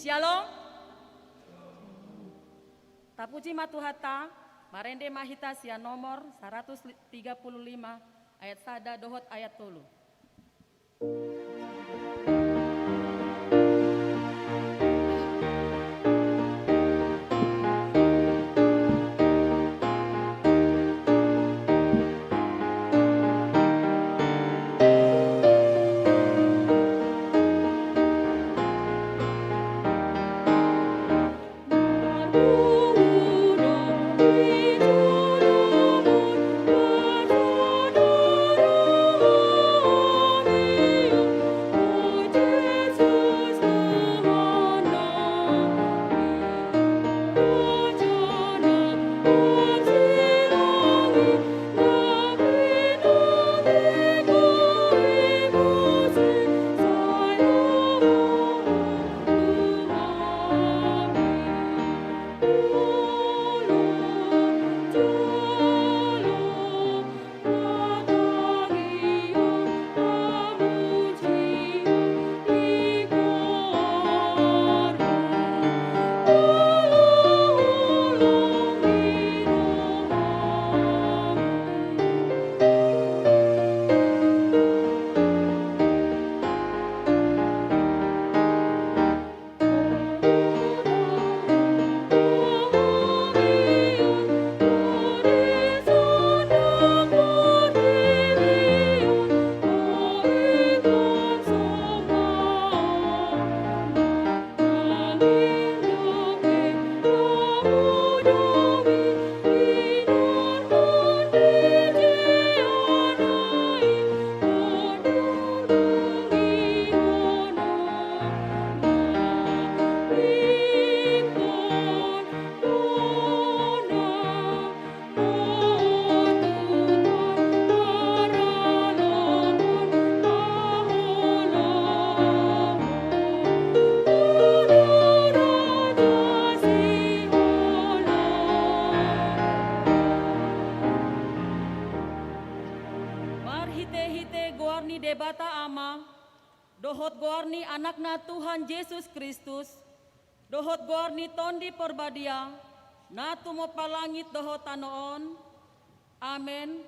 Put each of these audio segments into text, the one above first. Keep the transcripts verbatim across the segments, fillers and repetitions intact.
Syalom. Tapuji ma Tuhanta. Marende ma hita sian nomor saratus tiga puluh lima, ayat sada dohot ayat tolu. Marhitehite goar ni Debata Ama, dohot goar ni Anakna Tuhan Jesus Kristus, dohot goar ni Tondi Porbadia, na tumompa langit dohot tano on. Amen.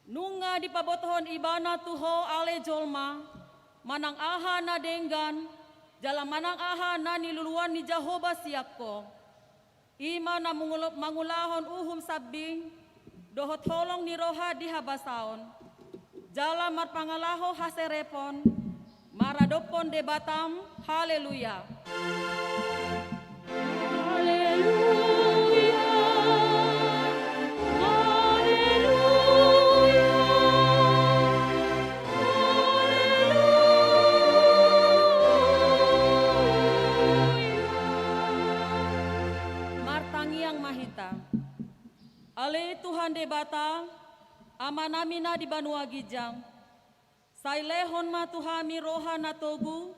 Nunga dipabotohon Ibana tu ho ale jolma, manang aha na denggan, jala manang aha na niluluan ni Jahowa sian ho. I ma na mangula-, mangulahon uhum sambing, dohot holong ni roha di habasaon, jala marpangalaho haserepon, maradophon Debatam. Haleluya. Haleluya. Haleluya. Haleluya. Martangiang ma hita. Ale Tuhan Debata, Amanami na di banua ginjang, sai lehon ma tu hami roha na togu,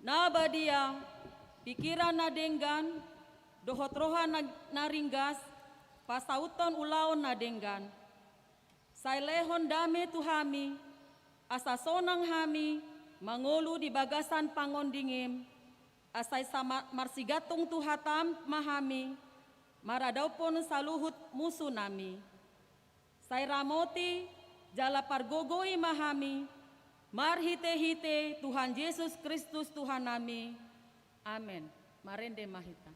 na badia, pikiran na denggan, dohot roha na, na ringgas, pasauthon ulaon na denggan. Sai lehon dame tu hami, asa sonang hami mangolu di bagasan pangondingim, asa sai sama-, marsigantung tu hatam ma hami, maradaphon saluhut musunami. Sai ramoti jala pargogoi ma hami, marhitehite Tuhan Jesus Kristus Tuhannami. Amen. Marende ma hita.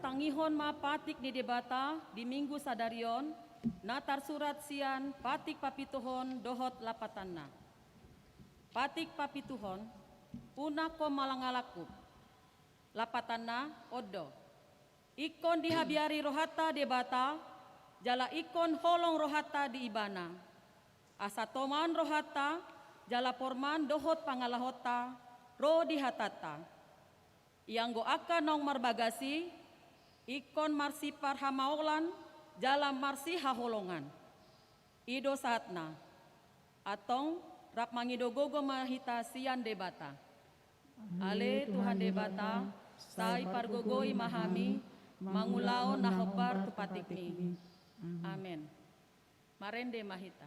Tangihon ma patik ni Debata di Minggu sadari on, na tarsurat sian Patik Papituhon dohot lapatanna. Patik Papituhon, unang ho malangalangkup. Lapatanna, on do. Ingkon dihabiari rohanta Debata, jala ingkon holong rohanta di Ibana. Asa tomaon rohanta, jala porman dohot pangalahonta, ro di hatanta. Ianggo angka naung marbagas i, ingkon marsiparhamaolan jala marsihaholongan. I do sahatna. Antong, rap mangido gogo ma hita sian Debata. Ale Tuhan Debata, sai pargogoi ma hami, mangulahon na hombar tu patikmi. Amen. Marende ma hita.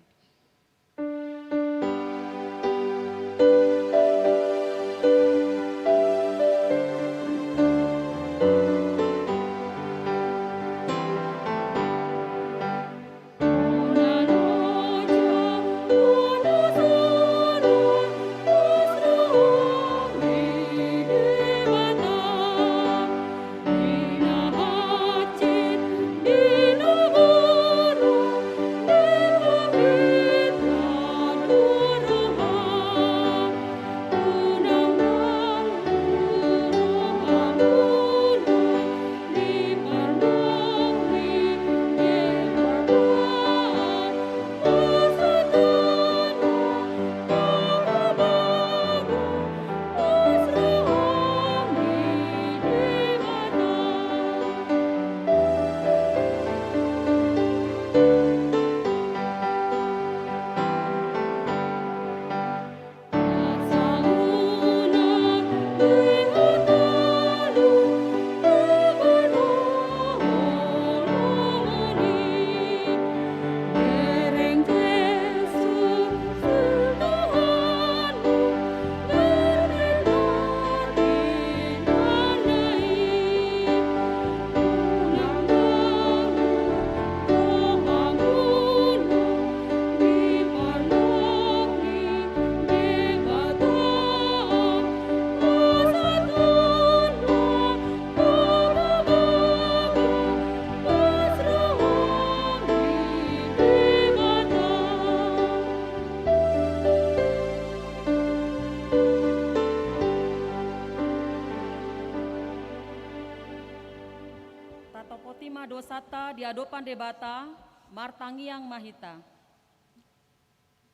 Tatopoti ma dosanta di adopan Debata, martangiang ma hita.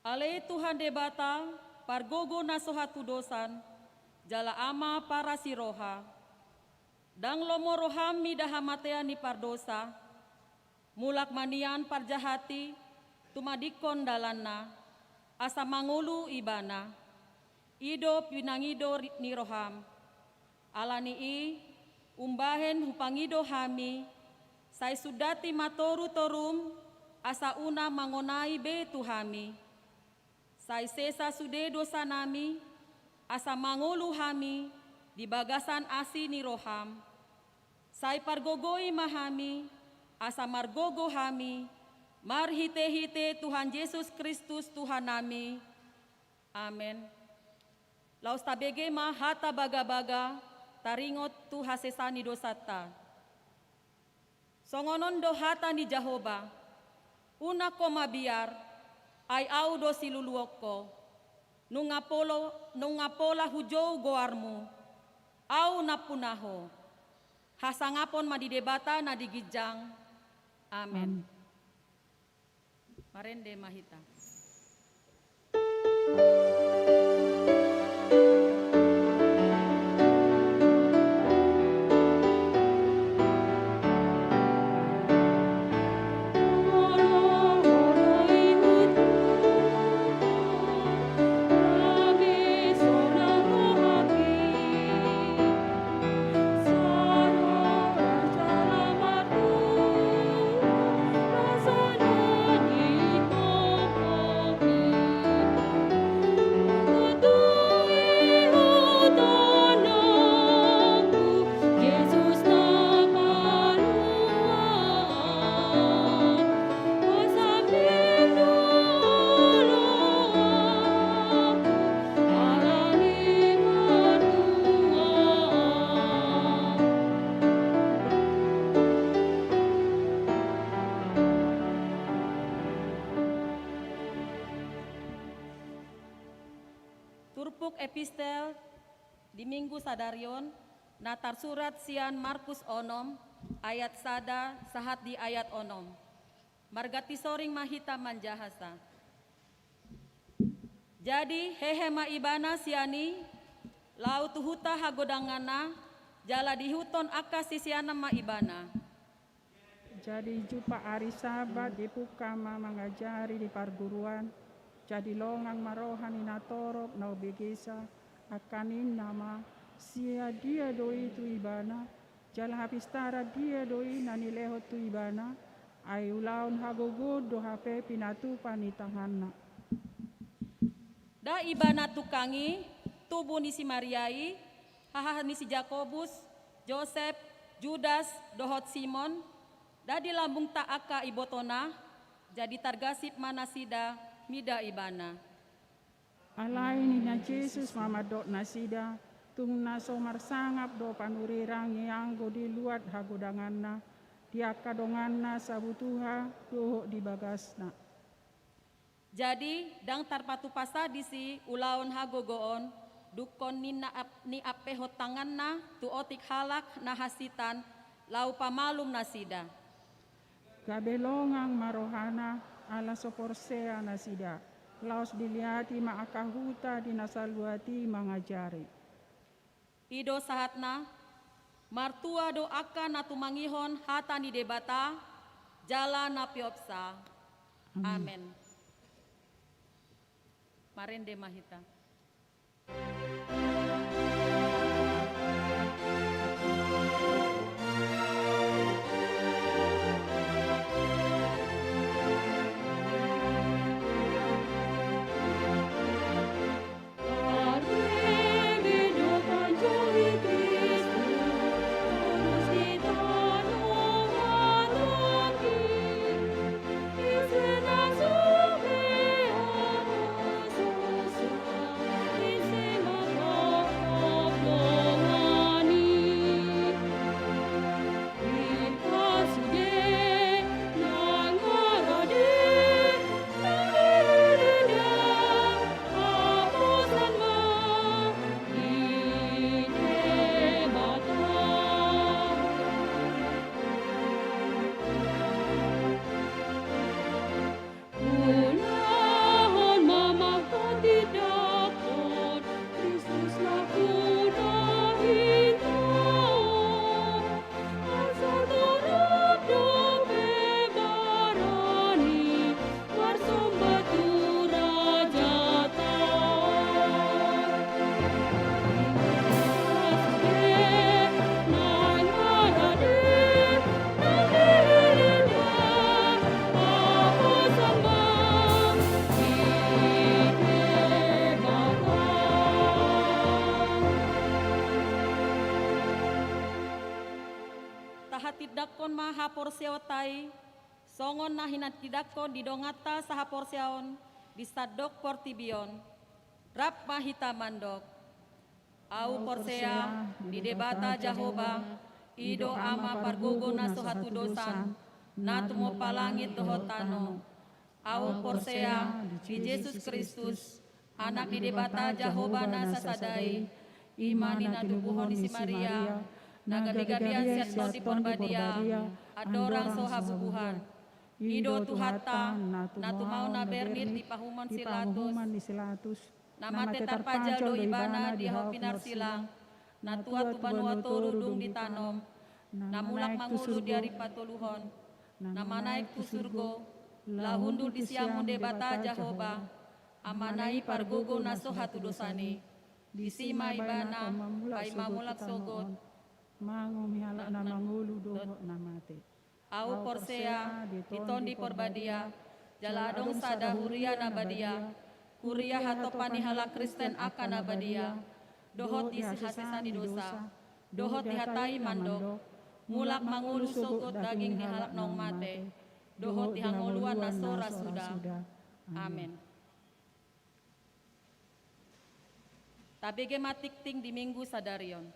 Ale Tuhan Debata, pargogo na so hatudosan, jala Ama parasi roha. Ndang lomo roham mida hamatean ni pardosa, mulak ma nian parjahat i tumadingkon dalanna, asa mangolu ibana. I do pinangido ri-, ni roham. Ala ni i, umbahen hupangido hami, sai sundati ma torutorum, asa unang mangonai be tu hami. Sai sesa sude dosanami, asa mangolu hami di bagasan asi ni roham. Sai pargogoi ma hami, asa margogo hami, marhitehite Tuhan Jesus Kristus Tuhannami. Amen. Laos tabege ma hata bagabaga, taringot tu hasesaan ni dosanta. Songon on do hata ni Jahowa: Unang ho mabiar, ai Ahu do siluluon ho. Nunga polo-, nunga pola hujou goarmu, Ahu nampuna ho. Hasangapon ma di Debata na di ginjang. Amen. Amen. Marende ma hita. Epistel di Minggu sadari on na tarsurat sian Markus onom ayat sada sahat di ayat onom. Marganti soring ma hita manjahasa. Jadi hehe ma ibana sian i, laho tu huta hagodanganna, jala diihuthon angka siseanna ma ibana. Jadi jumpang ari Sabat dipungka ma mangajari di parguruan. Jadi longang ma roha ni natorop na umbegesa, angka ninna ma: Sian dia do i tu ibana? Jala hapistaran dia do i na nilehon tu ibana? Ai ulaon hagogoon do hape pinatupa ni tanganna. Nda ibana tungkang i, tubu ni si Maria i, haha ni si Jakobus, Josep, Judas, dohot Simon? Nda di lambungta angka ibotona? Jadi targasip ma nasida mida ibana. Alai ninna Jesus ma mandok nasida: Tung na so marsangap do panurirang i anggo di luat hagodanganna, di angka donganna sabutuha dohot di bagasna. Jadi ndang tarpatupa sa disi ulaon hagogoon, dungkon ninna ap-, niampehon tanganna tu otik halak na hansitan, laho pamalum nasida. Gabe longang ma rohana, ala so porsea nasida. Laos diliati ma angka huta di na saluat i mangajari. I do sahatna. Martua do angka na tumangihon hata ni Debata jala na peopsa. Amen. Amen. Marende ma hita. Unahon ma manghatindanghon Kristus na hudok hita on, asa torop dope barani marsomba tu Rajanta. Tahatindangkon ma haporseaonta i, songon na hinatindangkon di donganta sahaporseaon di sandok portibi on. Rap ma hita mandok. Ahu porsea di Debata Jahowa, i do Ama pargogo na so hatudosan, na tumompa langit dohot tano. Ahu porsea di Jesus Kristus, Anak ni Debata Jahowa na sasada i, i ma na tinubuhon ni si Maria, na gabe gabean sian Tondi Porbadia, andorang so habubuhan. I do Tuhanta, na tumaon na bernit di pahumon si Latus, na mate tarpajal do Ibana di hau pinarsilang, na tuat tu banua toru dung ditanom, na mulak mangolu di ari patoluhon, na manaek tu surgo, laho hundul di siamun Debata Jahowa, Amana i pargogo na so hatudosan i. Disi ma Ibana paima mulak sogot, manguhumi halak na mangolu dohot na mate. Ahu porsea di Tondi Porbadia, jala adong sada huria na badia, huria hatopan ni halak Kristen angka na badia, dohot di hasesaan ni dosa, dohot di hata i mandok, mulak mangolu sogot daging ni halak naung mate, dohot di hangoluan na so ra suda. Amen. Tabege ma tingting di Minggu sadari on.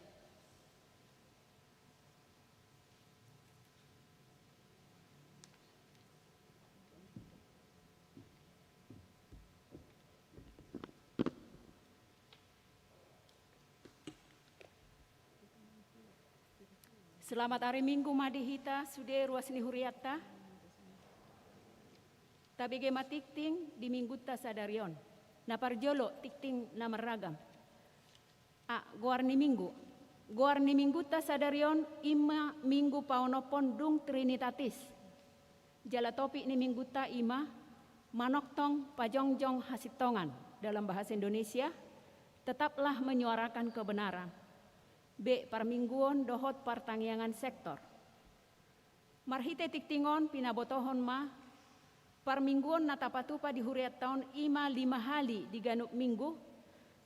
Selamat ari Minggu ma di hita sude ruas ni hurianta. Tabege ma tingting di Minggunta sadari on. Na parjolo, tingting na marragam. A. Goar ni Minggu. Goar ni Minggunta sadari on i ma Minggu paonomhon dung Trinitatis. Jala topik ni Minggunta i ma manongtong pajongjong hasintongan, dalam bahasa Indonesia, tetaplah menyuarakan kebenaran. B. Parmingguon dohot partangiangan sektor. Marhite tingting on pinabotohon ma, parmingguon na tapatupa di hurianta on i ma lima hali di ganup Minggu,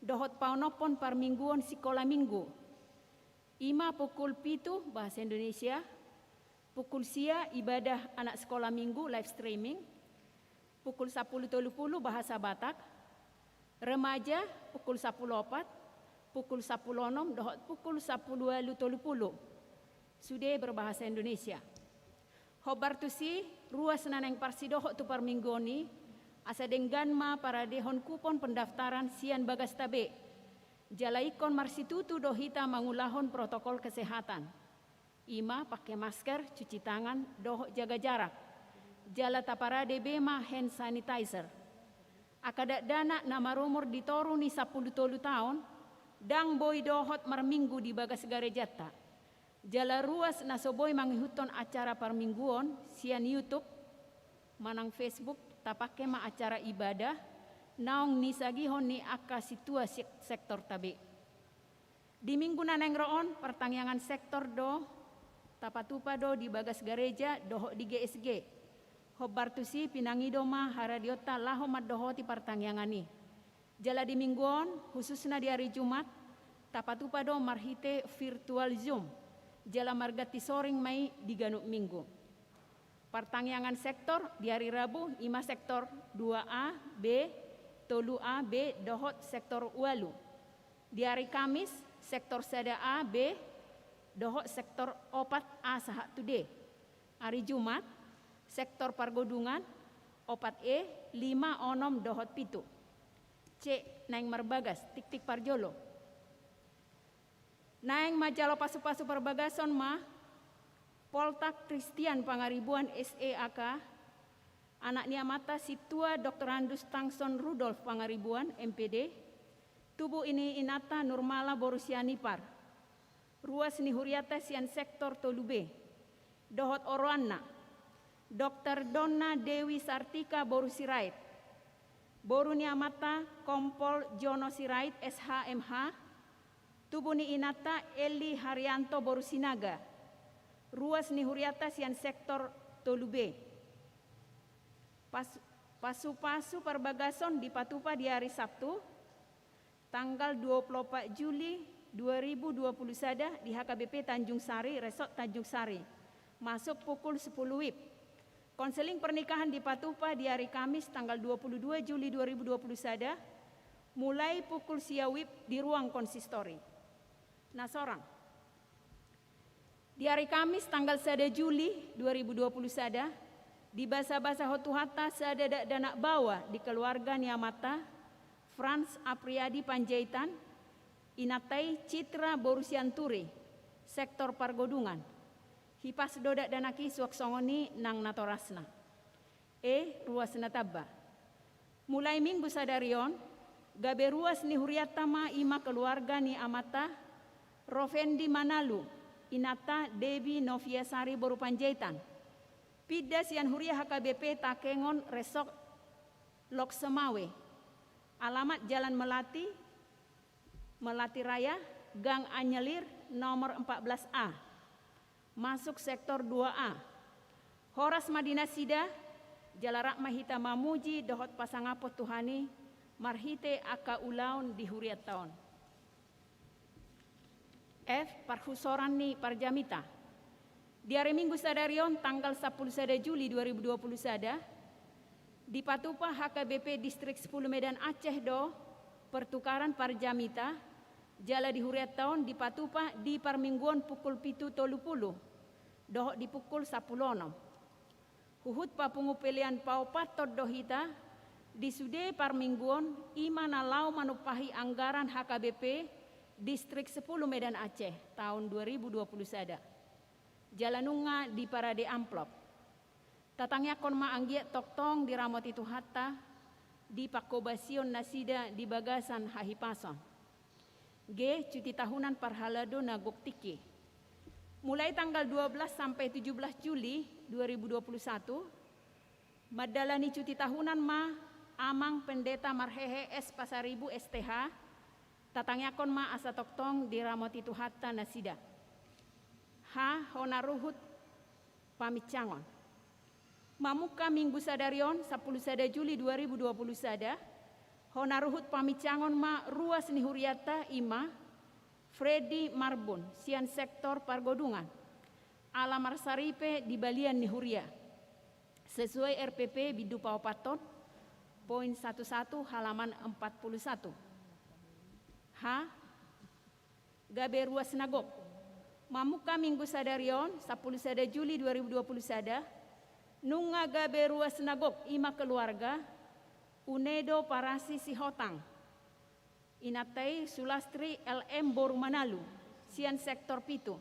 dohot paonomhon parmingguon sikola Minggu. I ma pukul pitu, bahasa Indonesia, pukul sia ibadah anak sikola Minggu live streaming, pukul sampulu tolu pulu, bahasa Batak, remaja, pukul sampulu opat, pukul sampulu onom, dohot pukul sampulu ualu tolu pulu. Sude berbahasa Indonesia. Hombar tusi, ruas na naeng parsidohot tu parmingguon i, asa denggan ma paradehon kupon pendaftaran sian bagasta be. Jala ingkon marsitutu do hita mangulahon protokol kesehatan. I ma pake masker, cuci tangan, dohot jaga jarak. Jala taparade be ma hand sanitizer. Angka dakdanak na marumur di toru ni sampulu tolu taon, ndang boi dohot marminggu di bagas garejanta. Jala ruas na so boi mangihuthon acara parmingguon sian YouTube manang Facebook, tapake ma acara ibadah naung nisagihon ni angka sintua sek-, sektorta be. Di Minggu na naeng ro on, partangiangan sektor do tapatupa do di bagas gareja dohot di G S G. Hombar tusi, pinangido ma haradionta laho mandohoti partangiangan i. Jala di Minggu on, khususna di ari Jumat, tapatupa do marhite virtual Zoom, jala marganti soring ma i di ganup Minggu. Partangiangan sektor di ari Rabu i ma sektor dua A B, tolu A B, dohot sektor ualu. Di ari Kamis, sektor sada A B, dohot sektor opat A sahat tu D. Ari Jumat, sektor pargodungan, opat E, lima, onom, dohot pitu. C. Naeng marbagas, tingting parjolo. Naeng manjalo pasupasu parbagason ma, Poltak Christian Pangaribuan S E A K, anak ni amanta Sintua Doktorandus Tangson Rudolf Pangaribuan M P D, tubu ni inanta Nurmala boru Sianipar. Ruas ni hurianta sian sektor tolu B. Dohot oroanna, Doktor Donna Dewi Sartika boru Sirait. Boru ni amanta Kompol Jono Sirait S H M H. Tubu ni inanta Eli Haryanto boru Sinaga. Ruas ni hurianta sian sektor tolu B. Pas-, pasupasu parbagason dipatupa di ari Sabtu, tanggal dua puluh opat Juli dua ribu dua puluh sada di H K B P Tanjung Sari, Resort Tanjung Sari, masuk pukul sepuluh W I B. Konseling pernikahan dipatupa di ari Kamis tanggal dua puluh dua Juli dua ribu dua puluh sada, mulai pukul sia W I B di ruang konsistori. Na sorang. Di ari Kamis tanggal sada Juli dua ribu dua puluh sada, dibasabasahon Tuhanta sada dakdanak baoa di keluarga ni amanta, Frans Apriyadi Panjaitan, inanta i Citra boru Sianturi, sektor pargodungan. Hipas do dakdanak i suang songon i nang natorasna. E. Ruas na tamba. Mulai Minggu sadari on, gabe ruas ni hurianta ma i ma keluarga ni amanta, Rovendi Manalu, inanta Debi Noviasari boru Panjaitan. Pinda sian huria H K B P Takengon Resort Loksemawe. Alamat Jalan Melati, Melati Raya, Gang Anyelir, nomor empat belas A. Masuk sektor dua A. Horas ma di nasida, jala rap ma hita mamuji dohot pasangaphon Tuhan i, marhite angka ulaon di hurianta on. F. Parhusoran ni parjamita. Di ari Minggu sadari on, tanggal sampulu sada Juli dua ribu dua puluh sada, dipatupa H K B P Distrik sepuluh Medan Aceh do pertukaran parjamita, jala di hurianta on dipatupa di parmingguon pukul pitu tolu pulu, dohot di pukul sampulu onom. Huhut papungu pelean paopathon do hita, di sude parmingguon i ma na laho manumpahi anggaran H K B P Distrik sepuluh Medan Aceh taon dua ribu dua puluh sada. Jala nunga diparade amplop. Tatangiangkon ma anggiat tongtong diramoti Tuhanta, di panghobasion nasida di bagasan hahipason. G. Cuti tahunan parhalado na gok tingki. Mulai tanggal dua belas sampai tujuh belas Juli dua ribu dua puluh satu, mandalani cuti tahunan ma Amang Pendeta Marhehe S Pasaribu S T H, tatangiangkon ma asa tongtong diramoti Tuhanta nasida. H. Hona ruhut pamincangon. Mamungka minggu sadari on, sampulu sada Juli dua ribu dua puluh sada, hona ruhut pamincangon ma ruas ni hurianta, i ma Freddy Marbun, sian sektor Pargodungan, ala marsaripe di balian ni huria, sesuai R P P bindu paopathon, poin satu satu, halaman empat puluh satu. H. Gabe ruas na gok. Mamungka minggu sadari on, sampulu sada Juli dua ribu dua puluh sada, nunga gabe ruas na gok, i ma keluarga Unedo Parasi Sihotang, inanta i Sulastri L M boru Manalu, sian sektor pitu,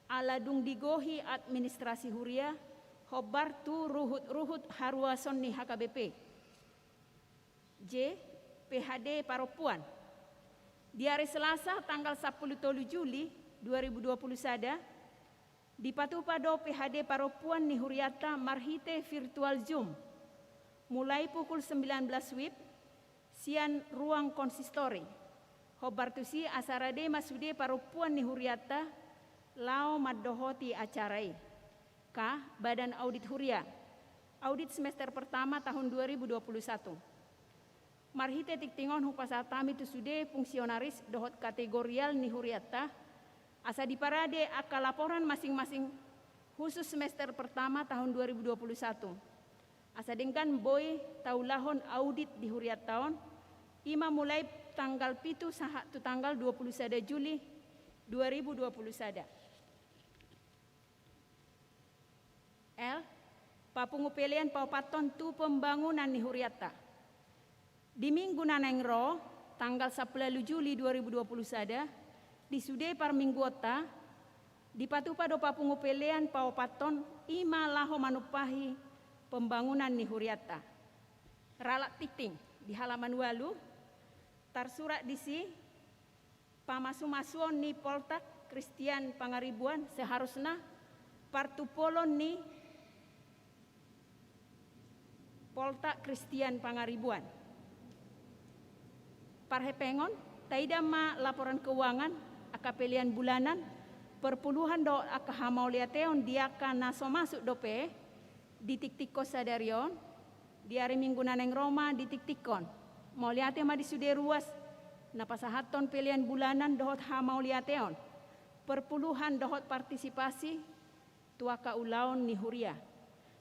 ala dung digohi administrasi huria, hombar tu ruhut-ruhut haruason ni H K B P. J. P H D parompuan. Di ari Selasa tanggal sampulu tolu Juli dua ribu dua puluh sada, dipatupa do P H D parompuan ni hurianta marhite virtual Zoom, mulai pukul sembilan belas WIB, sian ruang konsistori. Hombar tusi asa rade ma sude parompuan ni hurianta laho mandohoti acara i. K. Badan Audit Huria. Audit semester pertama tahun dua ribu dua puluh satu. Marhite tingting on hupasahat hami tu sude fungsionaris dohot kategorial ni hurianta, asa diparade angka laporan masing-masing khusus semester pertama tahun dua ribu dua puluh satu. Asa denggan boi taulahon audit di hurianta on, i ma mulai tanggal pitu sahat tu tanggal dua puluh sada Juli dua ribu dua puluh sada. L. Papungu pelean paopathon tu pembangunan ni hurianta. Di minggu na naeng ro, tanggal sampulu ualu Juli dua ribu dua puluh sada, di sude parmingguonta, dipatupa do papungu pelean paopathon, i ma laho manumpahi pembangunan ni hurianta. Ralak tingting di halaman ualu, tarsurat disi pamasu-masuon ni Poltak Kristian Pangaribuan, seharusna partumpolon ni Poltak Kristian Pangaribuan. Parhepengon, taida ma laporan keuangan, angka pelean bulanan, perpuluhan dohot angka hamauliateon di angka na so masuk dope, ditiktikkon sadari on, di ari Minggu na naeng ro ma ditiktikkon. Mauliate ma di sude ruas na pasahathon pelean bulanan dohot hamauliateon, perpuluhan dohot partisipasi tu angka ulaon ni huria.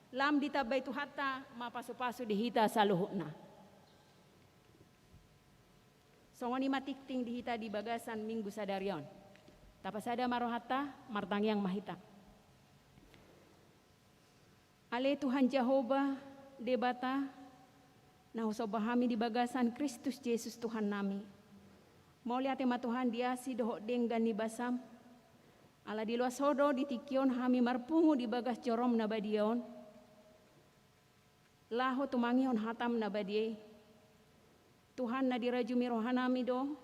Lam ditambai Tuhanta ma pasu-pasu di hita saluhutna. Songon i ma tingting di hita di bagasan Minggu sadari on. Tapasada ma rohanta, martangiang ma hita. Ale Tuhan Jahowa, Debata, na husomba hami di bagasan Kristus Jesus Tuhannami. Mauliate ma Tuhan di asi dohot denggan ni basam, ala diloas Ho do di tingki on hami marpungu di bagas jorom na badia on, laho tumangihon hatam na badia i. Tuhan, na dirajumi rohanami do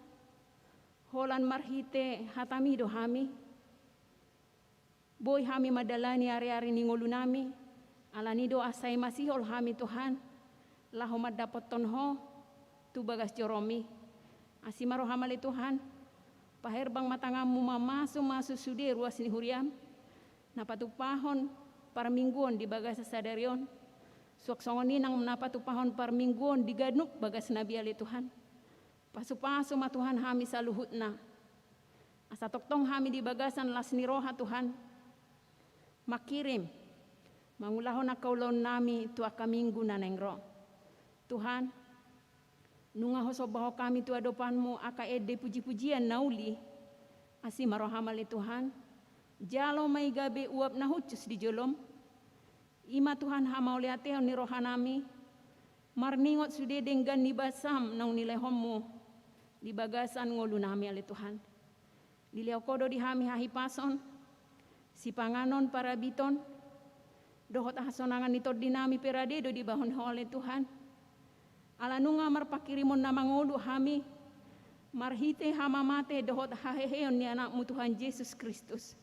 Ho, lan marhite hatami do hami boi hami mandalani ari-ari ni ngolunami, alani do asa i masihol hami Tuhan, laho mandapothon Ho tu bagas jorom i. Asi ma roham ale Tuhan, paherbang ma tanganmu mamasu-masu sude ruas ni huriam, na patupahon parmingguon di bagasan sadari on, suang songon i nang na patupahon parmingguon di ganup bagas nami ale Tuhan. Pasu-pasu ma Tuhan hami saluhutna. Asa tongtong hami di bagasan las ni roha Tuhan, mangkirim, mangulahon angka ulaonnami tu angka minggu na naeng ro. Tuhan, nunga husombahon hami tu adopanmu angka ende puji-pujian na uli. Asi ma roham ale Tuhan, jalo ma i gabe uap na hushus di jolom. I ma Tuhan hamauliateon ni rohanami, marningot sude denggan ni basam naung nilehonmu di bagasan ngolunami ale Tuhan. Dilehon Ho do di hami hahipason, Sipanganon parabiton dohot hasonangan ni tondinami pe rade do dibahen Ho ale Tuhan. Ala nunga marpanghirimon na mangolu hami marhite hamamate dohot haheheon ni Anakmu Tuhan Jesus Kristus.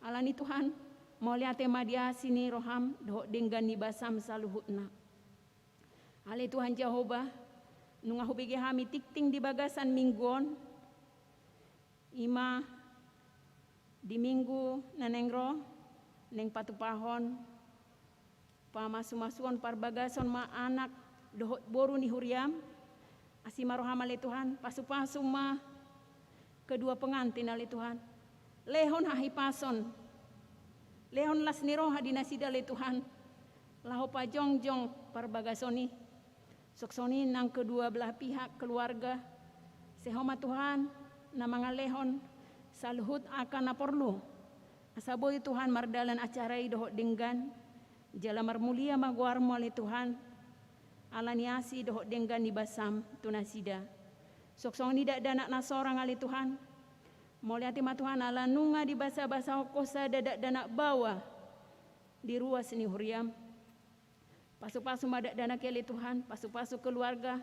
Alani Tuhan, mauliate ma di asi ni roham dohot denggan ni basam saluhutna. Ale Tuhan Jahowa, nunga hubege hami tingting di bagasan minggu on, ima di minggu na naeng ro, naeng patupahon pamasumasuon parbagason ma anak dohot boru ni huriam. Asi ma roham ale Tuhan, pasupasu ma kedua pengantin ale Tuhan. Lehon hahipason, lehon las ni roha di nasida ale Tuhan, laho pajongjong parbagason i. Songon i nang kedua belah pihak keluarga, sai Ho ma Tuhan na mangalehon saluhut angka na porlu, asa boi Tuhan mardalan acara i dohot denggan, jala marmulia ma goarmu ale Tuhan, ala ni asi dohot denggan ni basam tu nasida. Songon i dakdanak na sorang ale Tuhan, mauliate ma Tuhan ala nunga dibasabasahon Ho sada dakdanak baoa di ruas ni huriam. Pasupasu ma dakdanak i ale Tuhan, pasupasu keluarga,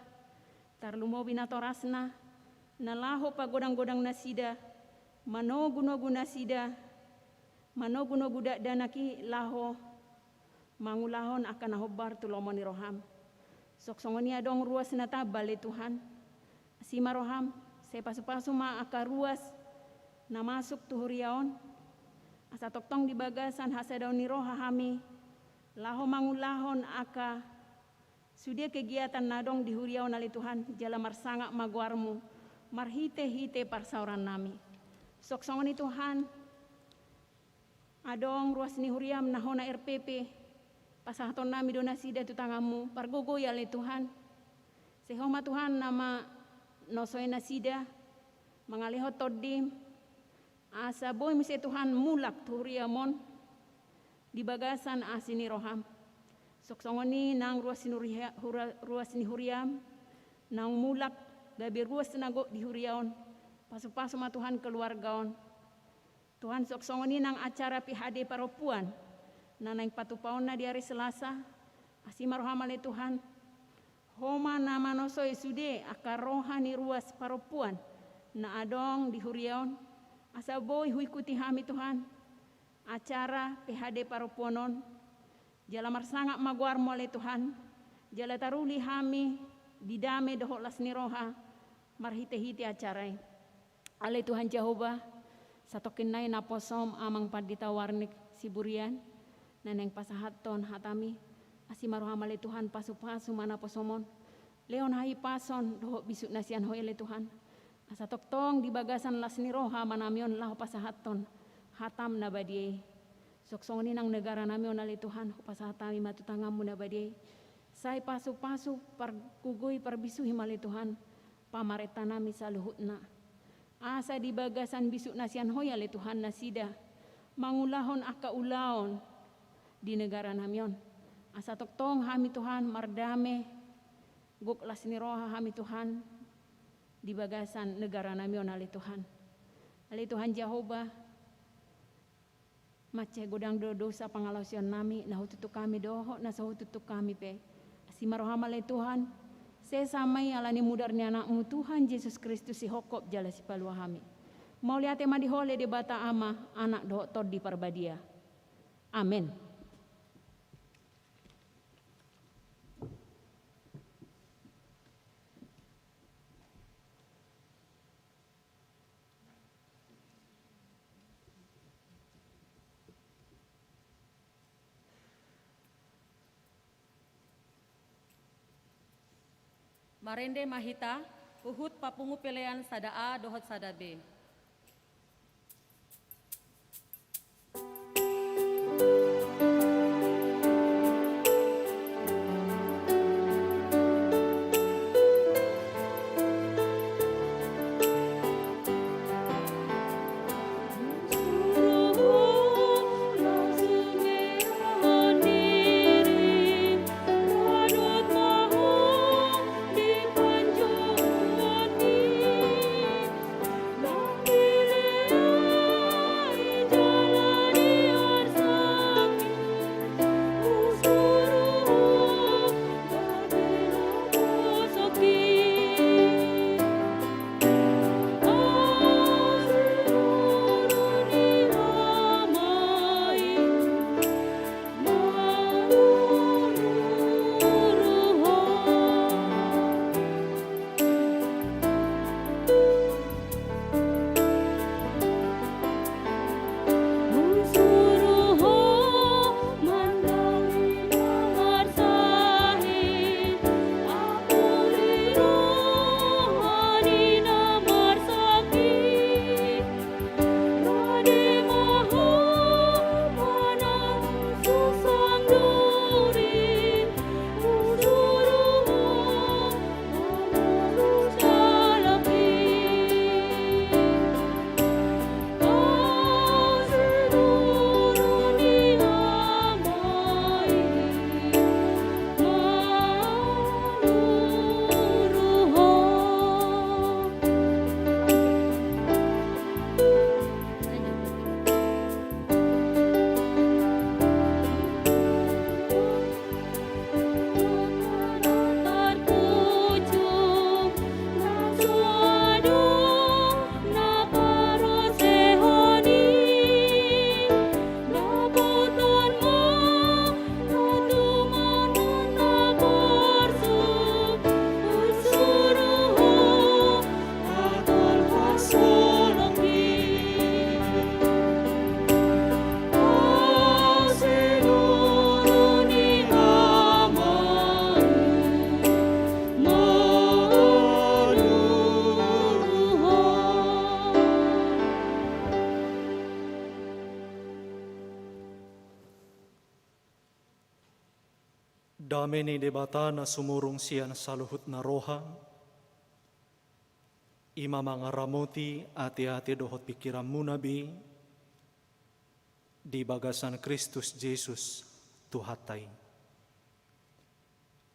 tarlumobi natorasna, na laho pagodanggodang nasida, manogunogu nasida, manogunogu dakdanak i laho mangulahon angka na hombar tu lomo ni roham. Songon i adong ruas na tamba ale Tuhan, asi ma roham, sai pasupasu ma angka ruas na masuk tu huria on, asa tongtong di bagasan hasadaon ni roha hami laho mangulahon angka sude kegiatan na adong di huria on ale Tuhan, jala marsangap ma goarmu marhitehite parsaorannami. Songon i Tuhan, adong ruas ni huriam na hona R P P, pasahatonnami do nasida tu tanganmu, pargogoi ale Tuhan. Sai Ho ma Tuhan na manosoi nasida, mangalehon tondim, asa boi muse Tuhan mulak tu huriam on di bagasan asi ni roham. Songon i nang ruas ni huria-, hura-, ruas ni huriam naung mulak gabe ruas na gok di huria on. Pasupasu ma Tuhan keluarga on. Tuhan, songon i nang acara P H D parompuan na naeng patupaonna di ari Selasa, asi ma roham ale Tuhan. Ho ma na manosoi sude angka roha ni ruas parompuan na adong di huria on, asa boi huikuti hami Tuhan acara P H D parompuan on. Jala marsangap ma goarmu ale Tuhan, jala taruli hami di dame dohot las ni roha marhitehite acara i. Ale Tuhan Jahowa, satongkin nai naposom Amang Pandita Warnik Siburian na naeng pasahathon hatami, asi ma roham ale Tuhan, pasupasu ma naposom on, lehon hahipason dohot bisuk na sian Ho i ale Tuhan, asa tongtong di bagasan las ni roha ma nami on laho pasahathon hatam na badia i. Songon i nang negaranami on ale Tuhan, hupasahat hami ma tu tanganmu na badia i. Sai pasupasu, pargogoi, parbisuhi ma ale Tuhan pamarentanami saluhutna. Asa di bagasan bisuk na sian Ho i ale Tuhan nasida mangulahon angka ulaon di negaranami on. Asa tongtong hami Tuhan mardame, gok las ni roha hami Tuhan di bagasan negaranami on ale Tuhan. Ale Tuhan Jahowa, mansai godang do dosa pangalaosionnami na hututup hami dohot na so hututup hami pe. Asi ma roham ale Tuhan, sesa ma i ala ni mudar ni Anakmu Tuhan Jesus Kristus, sihophop jala sipalua hami. Mauliate ma di Ho ale Debata Ama, Anak dohot Tondi Parbadia. Amen. Marende ma hita, huhut papungu pelean sada A dohot sada B. Dame ni Debata na sumurung sian saluhutna roha, i ma mangaramoti ateate dohot pingkiranmuna be di bagasan Kristus Jesus Tuhanta i.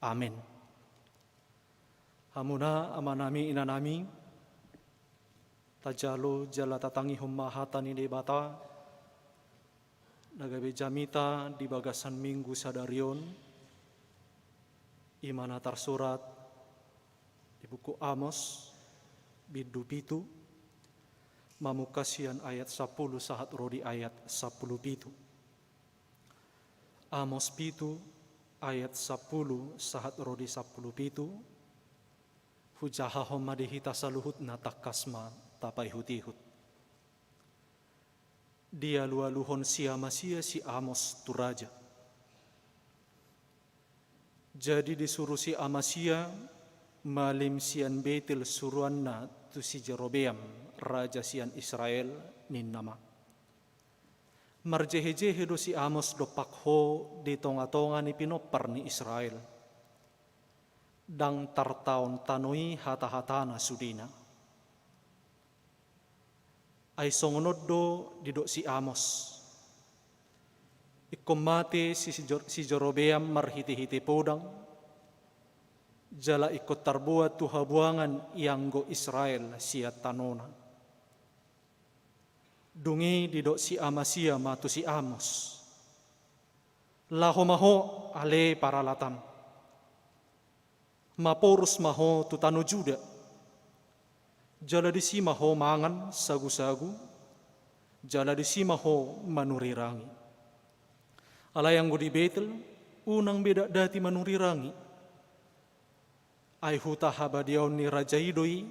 Amen. Hamuna amanami inanami, tajalo jala tatangihon ma hata ni Debata na gabe jamita di bagasan Minggu sadari on, i ma na tarsurat di buku Amos, bindu pitu, mamungka sian ayat sampulu sahat ro di ayat sampulu pitu. Amos pitu, ayat sampulu sahat ro di sampulu pitu. Hujahahon ma di hita saluhutna, tangkas ma tapaihutihut. Dialualuhon si Amasia si Amos tu raja. Jadi disuru si Amasia malim sian Betel suruanna tu si Jerobeam, raja sian Israel, ninna ma: Marjehejehe do si Amos dompak ho di tongatonga ni pinompar ni Israel. Ndang tartaon tano i hatahatana sudena. Ai songon on do didok si Amos: Ingkon mate si, si Jor-, si Jerobeam marhitehite podang, jala ingkon tarbuat tu habuangan ianggo Israel sian tanona. Dung i didok si Amasia ma tu si Amos: Laho ma ho, ale paralatam. Maporus ma ho tu tano Juda. Jala disi ma ho mangan sagusagu, jala disi ma ho manurirangi. Alai anggo di Betel, unang be dakdati manurirangi. Ai huta habadiaon ni raja i do i,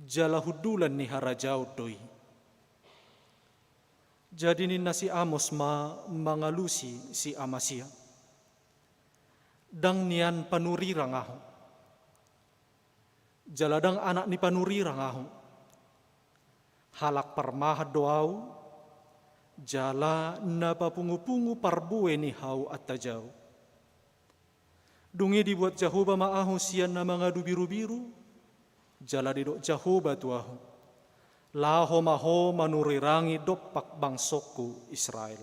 jala hundulan ni harajaon do i. Jadi ninna si Amos ma mangalusi si Amasia: Ndang nian panurirang ahu, jala ndang anak ni panurirang ahu. Halak parmahan do ahu, jala na papungupungu parbue ni hau antajau. Dung i dibuat Jahowa ma ahu sian na mangadu birubiru, jala didok Jahowa tu ahu: Laho ma ho manurirangi dompak bangsongku Israel.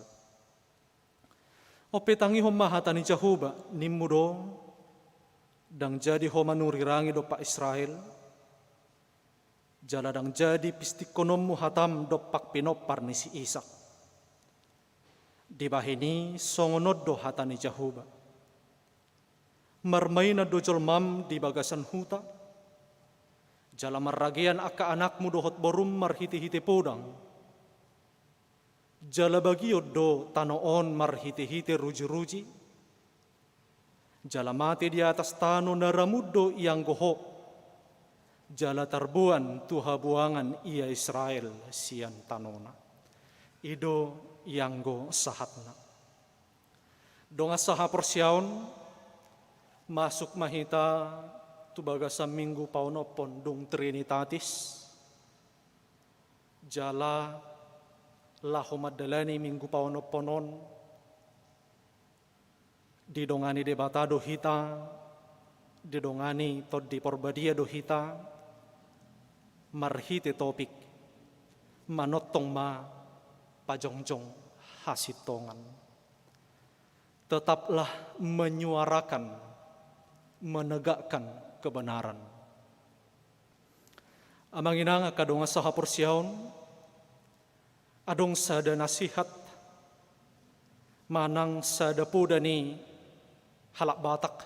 On pe tangihon ma hata ni Jahowa, nimmu do: Ndang jadi ho manurirangi dompak Israel, jala ndang jadi pistikkononmu hatam dompak pinompar ni si Isak. Dibahen i songon on do hata ni Jahowa: Marmainan do jolmam di bagasan huta, jala marragean angka anakmu dohot borum marhitehite podang. Jala bagion do tano on marhitehite rujiruji, jala mate di atas tano na ramun do ianggo ho, jala tarboan tu habuangan ia Israel sian tanona. I do ianggo sahatna. Dongan sahaporseaon, masuk ma hita tu bagasan Minggu paonomhon dung Trinitatis, jala laho mandalani Minggu paonomhon on, didongani Debata do hita, didongani Tondi Porbadia do hita, marhite topik: Manongtong ma pajongjong hasintongan. Tetaplah menyuarakan, menegakkan kebenaran. Amang inang angka dongan sahaporseaon, adong sada nasihat manang sada poda ni halak Batak.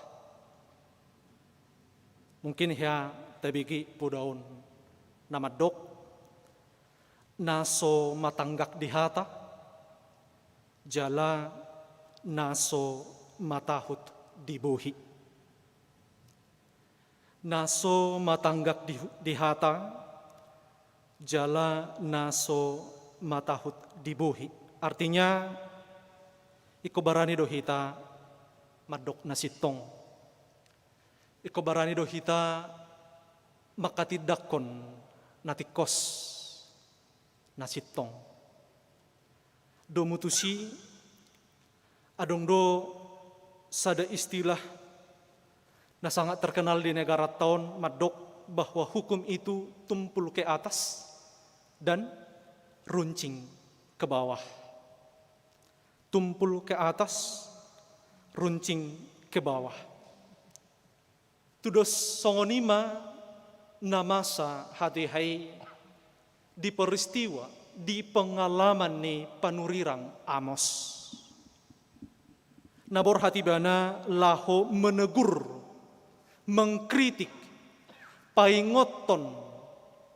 Mungkin hea tabege poda on na mandok: Na so matanggak di hata, jala na so matahut di bohi. Na so matanggak di, di hata, jala na so matahut di bohi. Artinya, ingkon barani do hita mandok na sintong. Ingkon barani do hita manghatindanghon na tingkos, na sintong. Domu tusi, adong do Sada istilah na sangat terkenal di negara taon mandok bahwa hukum itu tumpul ke atas dan runcing ke bawah. Tumpul ke atas, runcing ke bawah. Tudos songon i ma na masa hatiha i di peristiwa, di pengalaman ni panurirang Amos. Na borhat ibana laho menegur, mengkritik, paingothon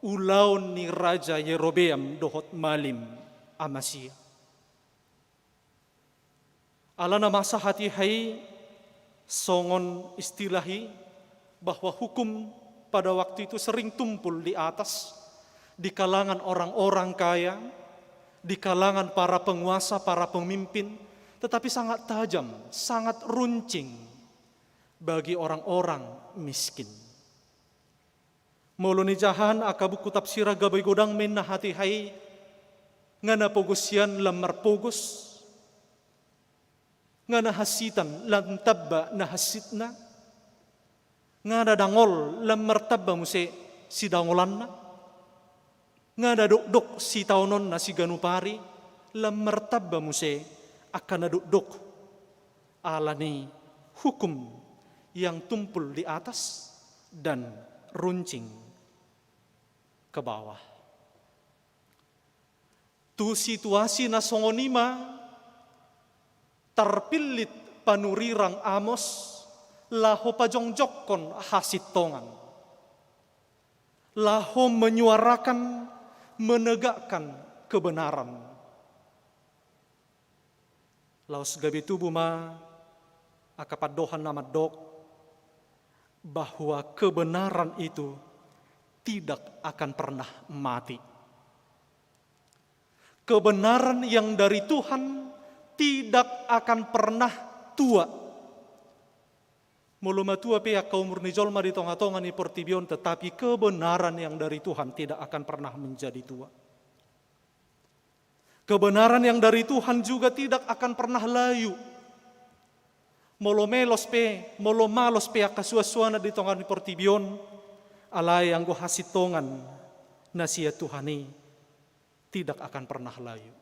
ulaon ni Raja Yerobeam dohot malim Amasia. Alana masa hatiha i songon istilah i bahwa hukum pada waktu itu sering tumpul di atas, di kalangan orang-orang kaya, di kalangan para penguasa, para pemimpin, tetapi sangat tajam, sangat runcing bagi orang-orang miskin. Molo nijahan angka buku tafsir gabe godang ma inna hatiha i, nga na pogos sian lam marpogos, nga na hansitan lam tamba na hansitna, nga na dangol lam martamba muse sidangolanna, nga na dokdok sitaononna siganup ari lam martamba muse angka na dokdok. Alani hukum yang tumpul di atas dan runcing ke bawah. Tu situasi na songon i ma tarpillit panurirang Amos laho pajongjongkon hasintongan, laho menyuarakan, menegakkan kebenaran. Laos gabe tubu ma angka pandohan na mandok bahwa kebenaran itu tidak akan pernah mati. Kebenaran yang dari Tuhan tidak akan pernah tua. Molo matua pe angka umur ni jolma di tonga-tonga ni portibi on, tetapi kebenaran yang dari Tuhan tidak akan pernah menjadi tua. Kebenaran yang dari Tuhan juga tidak akan pernah layu. Molo melos pe, molo malos pe angka suan-suanan di tonga ni portibi on, alai anggo hasintongan na sian Tuhan i tidak akan pernah layu.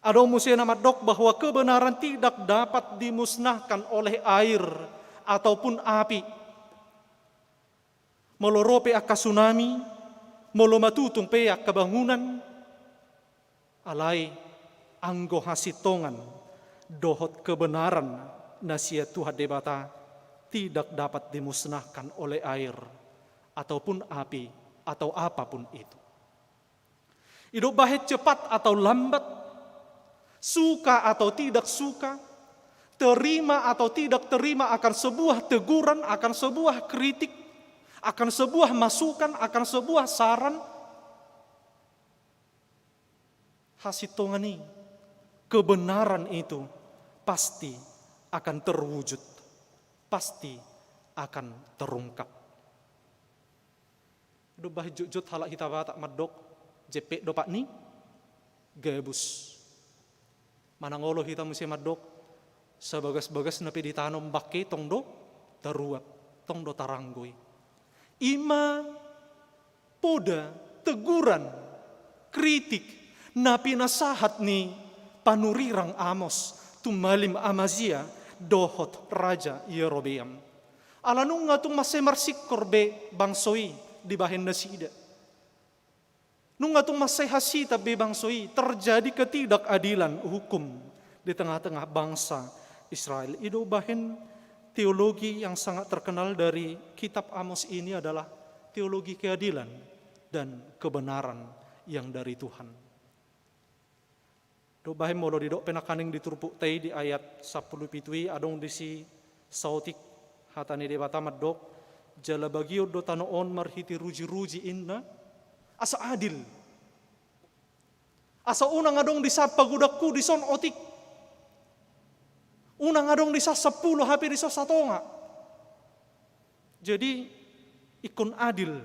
Adong muse na mandok bahwa kebenaran tidak dapat dimusnahkan oleh air ataupun api. Molo ro pe angka tsunami, molo matutung pe angka bangunan, alai anggo hasintongan dohot kebenaran na sian Tuhan Debata tidak dapat dimusnahkan oleh air ataupun api atau apapun itu. Idok bahen cepat atau lambat, suka atau tidak suka, terima atau tidak terima akan sebuah teguran, akan sebuah kritik, akan sebuah masukan, akan sebuah saran, hasintongan i, kebenaran itu pasti akan terwujud, pasti akan terungkap. Dung bahen jotjot halak hita Batak mandok, jempek do pat ni gabus. Manang olo hita muse mandok, sabagas-bagas na pe ditanom bangke tong do taruap, tong do taranggo i. I ma poda, teguran, kritik na pinasahat ni panurirang Amos tu malim Amazia dohot Raja Yerobeam. Ala nunga tung mansai marsingkor be bangso i dibahen nasida. Nunga tung mansai hasitan be bangso i, terjadi ketidakadilan hukum di tengah-tengah bangsa Israel. Idok bahen teologi yang sangat terkenal dari kitab Amos ini adalah teologi keadilan dan kebenaran yang dari Tuhan. Dok bahen molo didok pe nangkaning di turpukta i di ayat sampulu pitu i, adong disi saotik hata ni Debata mandok, jala bagion do tano on marhite ruji-ruji inna, asa adil. Asa unang adong disi pagodangku dison otik. Unang adong disi sampulu hape dison satonga. Jadi ingkon adil.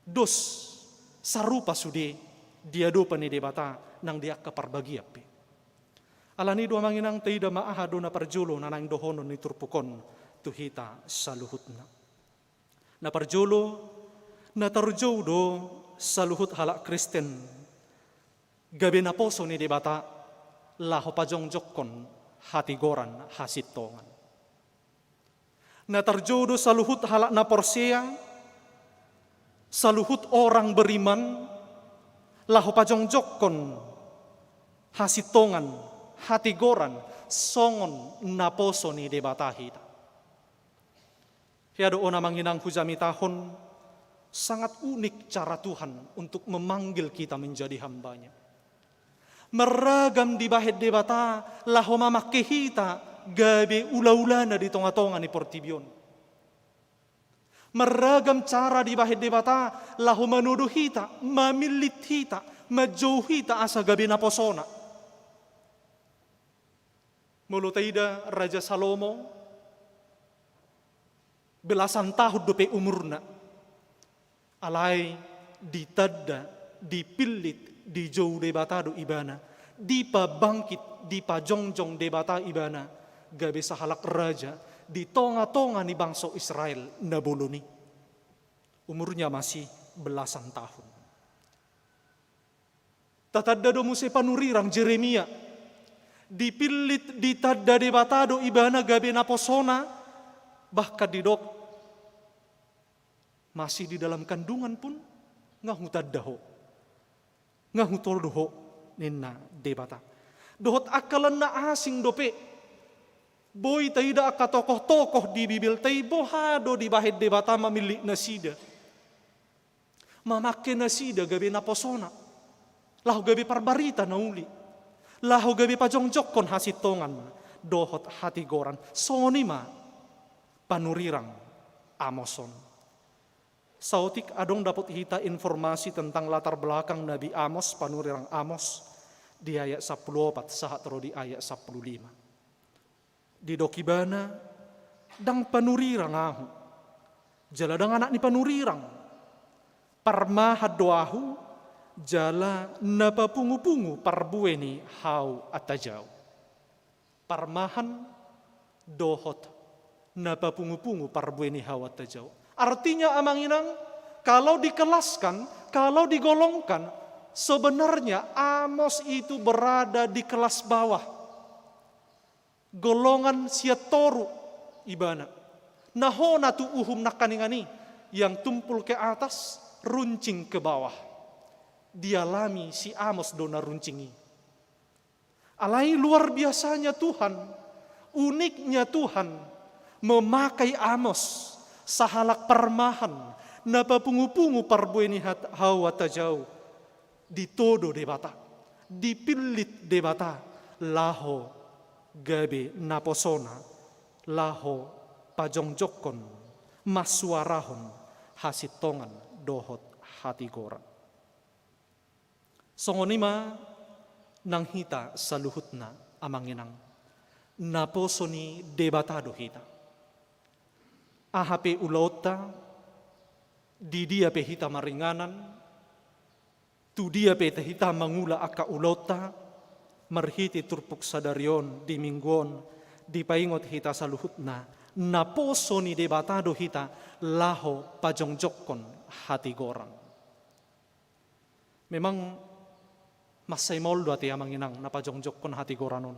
Dos sarupa sude di adopan ni Debata nang di angka parbagian pe. Alani do amang inang, taida ma aha do na parjolo na naeng dohonon ni turpuk on tu hita saluhutna. Na parjolo, na tarjou do saluhut halak Kristen gabe naposo ni Debata laho pajongjongkon hatigoran hasintongan. Na tarjou do saluhut halak na porsea, saluhut orang beriman, laho pajongjongkon hasintongan, hatigoran, songon naposo ni Debata hita. Hea do on amang inang hujamitahon, sangat unik cara Tuhan untuk memanggil kita menjadi hamba-Nya. Marragam dibahen Debata laho mamangke hita gabe ulaulana di tongatonga ni portibi on. Marragam cara dibahen Debata laho manodo hita, mamillit hita, manjou hita asa gabe naposona. Molo taida Raja Salomo, belasan tahun dope umurna. Alai ditanda, dipillit, dijou Debata do ibana, dipabangkit, dipajongjong Debata ibana gabe sahalak raja di tongatonga ni bangso Israel na bolon i. Umurnya masih belasan tahun. Tatanda do muse panurirang Jeremia. Dipillit, ditanda Debata do ibana gabe naposona, bahkan didok, masih di dalam kandungan pun nga hutanda ho, nga hutodo ho, ninna Debata. Dohot angka na asing dope, boi taida angka tokoh-tokoh di Bibelta i, boha do dibahen Debata mamillit nasida, mamangke nasida gabe naposona, laho gabe parbarita na uli, laho gabe pajongjongkon hasintongan dohot hatigoran. Songon i ma panurirang Amos on. Saotik adong dapot hita informasi tentang latar belakang Nabi Amos, panurirang Amos, di ayat sampulu opat sahat ro di ayat sampulu lima. Didok ibana, ndang panurirang ahu, jala ndang anak ni panurirang. Parmahan do ahu, jala na papungupungu parbue ni hau antajau. Parmahan dohot na papungupungu parbue ni hau antajau. Artinya amang inang, kalau dikelaskan, kalau digolongkan, sebenarnya Amos itu berada di kelas bawah. Golongan sian toru ibana. Na hona tu uhum nangkaningan i, yang tumpul ke atas, runcing ke bawah. Dialami si Amos do na runcing i. Alai luar biasanya Tuhan, uniknya Tuhan memakai Amos, sahalak parmahan, na papungupungu parbue ni hat-, hau antajau, ditodo Debata, dipillit Debata, laho gabe naposona, laho pajongjongkon, mansuarahon hasintongan dohot hatigoran. Songon i ma nang hita saluhutna, amang inang. Naposo ni Debata do hita. Aha pe ulaonta, di dia pe hita maringanan, tu dia pe hita mangula angka ulaonta, marhite turpuk sadari on, di minggu on, dipaingot hita saluhutna, naposo ni Debata do hita laho pajongjongkon hatigoran. Memang mansai maol do ate, amang inang, na pajongjongkon hatigoran on.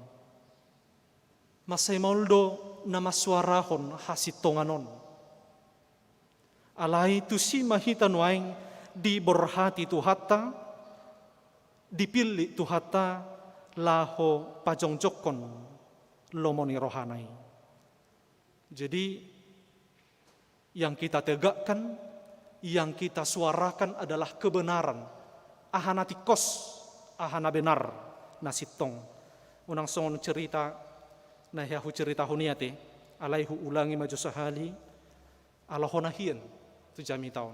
Mansai maol do na mansuarahon hasintongan on. Alai tusi ma hita nuaeng diborhati Tuhanta, dipillit Tuhanta laho pajongjongkon lomo ni rohana i. Jadi, yang kita tegakkan, yang kita suarakan adalah kebenaran. Aha na tingkos, aha na benar, na sintong. Unang songon cerita na hea huceritahon i ate, alai huulangi ma jo sahali, ala hona hian tu jamita on.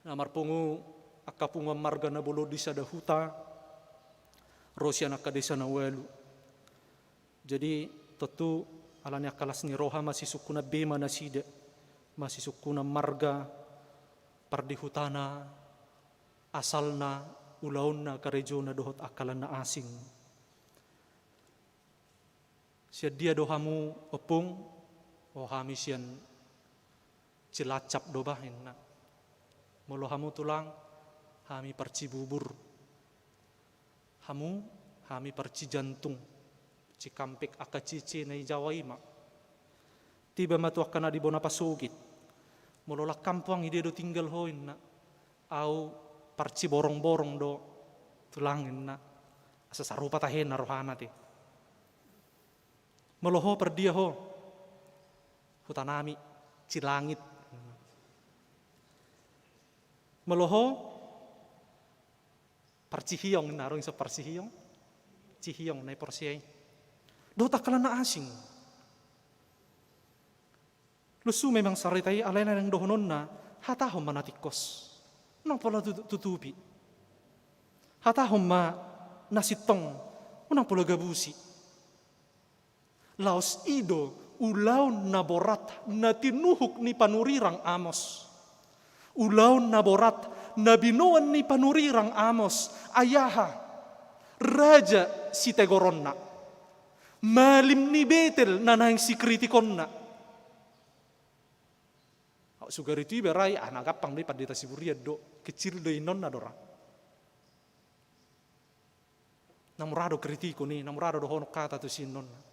Na marpungu angka punguan marga na bolon di sada huta, ro sian angka desa na ualu. Jadi, tontu alani angka las ni roha, masisungkunan bema nasida, masisungkunan marga, pardihutana, asalna, ulaonna, karejona dohot angka na asing. Sian dia do hamu, ompung? O, hami sian Cilacap do bah, inna. Molo hamu, tulang, hami Parcibubur. Hamu, hami Parcijantung, Cikampek, angka ciecena i Jawa i ma. Tiba ma tu angka na di bona pasogit. Molo lam hamu, i dia do tinggal ho, inna. Au Parciborongborong do, tulang, inna. Asa sarupa tahe na rohana te. Molo ho, pardia ho? Hutanami, Cilangit. Molo ho, Parcihiong, inna, adong i so Parcihiong. Cihiong, na i porsea i. Dohot angka na asing. Lusu memang sarita i, alai na naeng dohononna, hatahon ma na tingkos. Unang pola tutu-, tutupi. Hatahon ma na sintong. Unang pola gabusi. Laos i do ulaon na borat na tinuhuk ni panurirang Amos. Ulaon na borat na binoan ni panurirang Amos. Ai aha? Raja sitegoronna. Malim ni Betel na naeng sikritikonna. Au sugari tu iba ra i, ah, na gampang do i, pandita siburian do, kecil do i, inonna do ra. Na mura do kritikon i, na mura do dohonon hata tusi, inonna.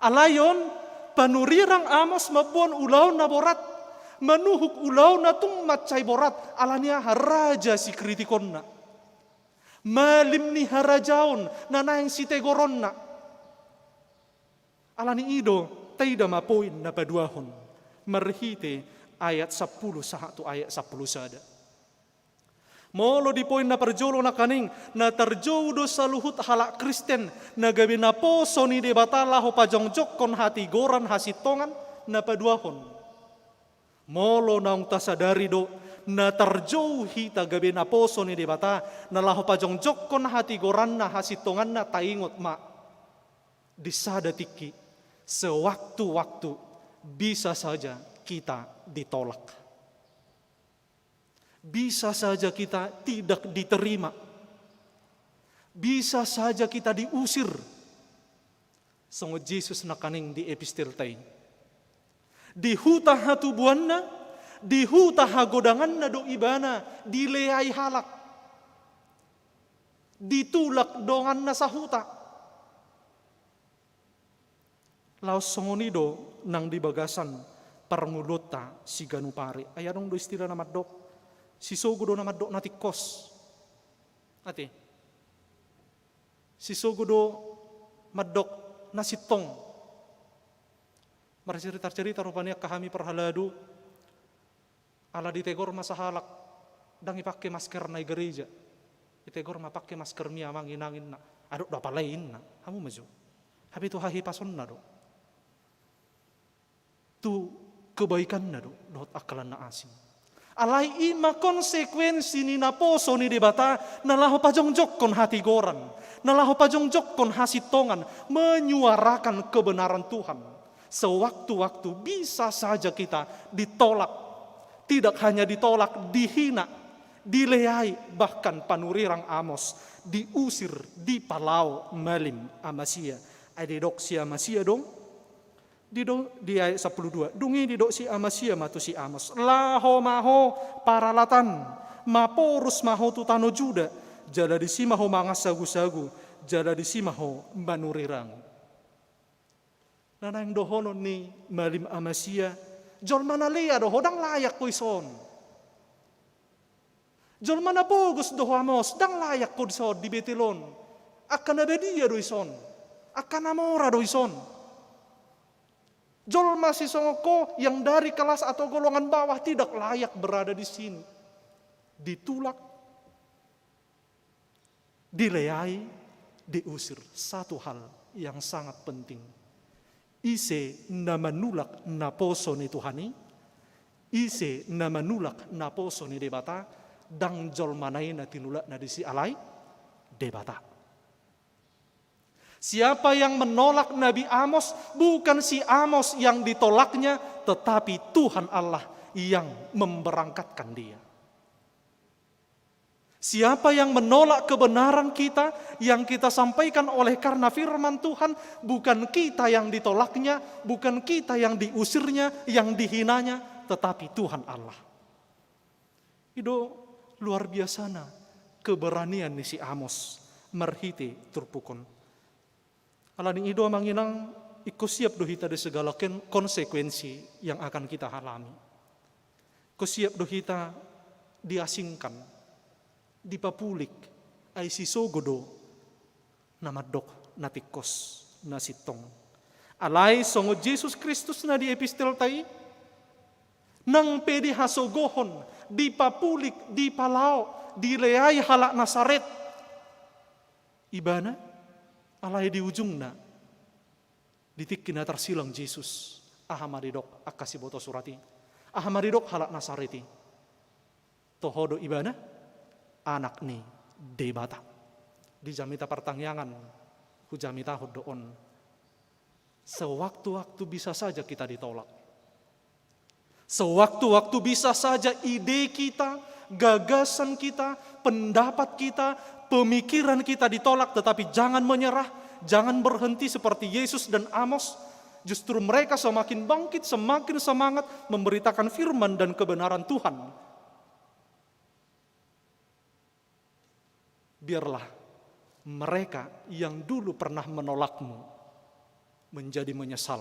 Alai on, panurirang Amos mamboan ulaon na borat, manuhuk ulaon na tung mansai borat, ala ni aha? Raja sikritikonna. Malim ni harajaon na naeng sitegoronna. Ala ni i do, taida ma poin na paduahon marhite ayat sampulu sahat tu ayat sampulu sada. Molo di poin na parjolo nangkaning, na tarjou do saluhut halak Kristen na gabe naposo ni Debata laho pajongjongkon hatigoran hasintongan, na paduahon. Molo naung tasadari do na tarjou hita gabe naposo ni Debata na laho pajongjongkon hatigoranna hasintonganna, taingot ma, di sada tingki, sewaktu-waktu bisa saja kita ditolak. Bisa saja kita tidak diterima. Bisa saja kita diusir. Songon Jesus nangkaning di epistelta i. Di huta hatubuanna, di huta hagodanganna do ibana dileai halak. Ditulak donganna sahuta. Laos songon i do nang di bagasan parngoluonta siganup ari. Ai adong do istilah na mandok, sisogo do na mandok na tingkos. Ate. Sisogo do mandok na sintong. Marcerita-cerita rupani angka hami parhalado, ala ditegor ma sahalak, ndang ipake maskerna i gareja. Ditegor ma, pake maskermi amang inang, inna. Adong do apala i, inna. Hamu ma jo. Hape tu hahipasonna do. Tu kebaikanna do dohot angka na asing. Alai i ma konsekuensi ni naposo ni Debata na laho pajongjongkon hatigoran, na laho pajongjongkon hasintongan, menyuarakan kebenaran Tuhan. Sewaktu-waktu bisa saja kita ditolak. Tidak hanya ditolak, dihina, dileai, bahkan panurirang Amos diusir, dipalao malim Amasia. Ai didok si Amasia do, di do, di ayat sampulu dua. Dung i didok si Amasia ma tu si Amos, laho ma ho paralatan, maporus ma ho tu tano Juda, jala disi ma ho mangansagusagu, jala disi ma ho manurirangu. Na naeng dohonon ni malim Amasia, jolma na lea do ho, ndang layak ho dison. Jolma na pogos do ho Amos, ndang layak ho dison di Betel on. Angka na badia do ison. Angka na mora do ison. Jolma sisongon ho yang dari kelas atau golongan bawah tidak layak berada di sini. Ditulak, dileai, diusir. Satu hal yang sangat penting. Ise na manulak naposo ni Tuhan i, ise na manulak naposo ni Debata, ndang jolmana i na tinulakna disi alai Debata. Siapa yang menolak Nabi Amos, bukan si Amos yang ditolaknya, tetapi Tuhan Allah yang memberangkatkan dia. Siapa yang menolak kebenaran kita yang kita sampaikan oleh karena firman Tuhan, bukan kita yang ditolaknya, bukan kita yang diusirnya, yang dihinanya, tetapi Tuhan Allah. I do luar biasana keberanian ni si Amos marhite turpuk on. Alani i do, Amang Inang, ingkon siap do hita di segala ken-, konsekuensi yang akan kita alami. Ingkon siap do hita diasingkan, dipapulik, ai sisogo do na mandok na tingkos, na sintong. Alai songon Jesus Kristus na di epistelta i, nang pe dihasogohon, dipapulik, dipalao, dileai halak Nasaret Ibana, alai di ujungna, di tingki na tarsilang Jesus, aha ma didok angka siboto surat i? Aha ma didok halak Nasaret i? Toho do Ibana Anak ni Debata. Di jamita partangiangan hujamitahon do on. Sewaktu-waktu bisa saja kita ditolak. Sewaktu-waktu bisa saja ide kita, gagasan kita, pendapat kita, pemikiran kita ditolak, tetapi jangan menyerah, jangan berhenti seperti Yesus dan Amos. Justru mereka semakin bangkit, semakin semangat memberitakan firman dan kebenaran Tuhan. Biarlah mereka yang dulu pernah menolakmu menjadi menyesal.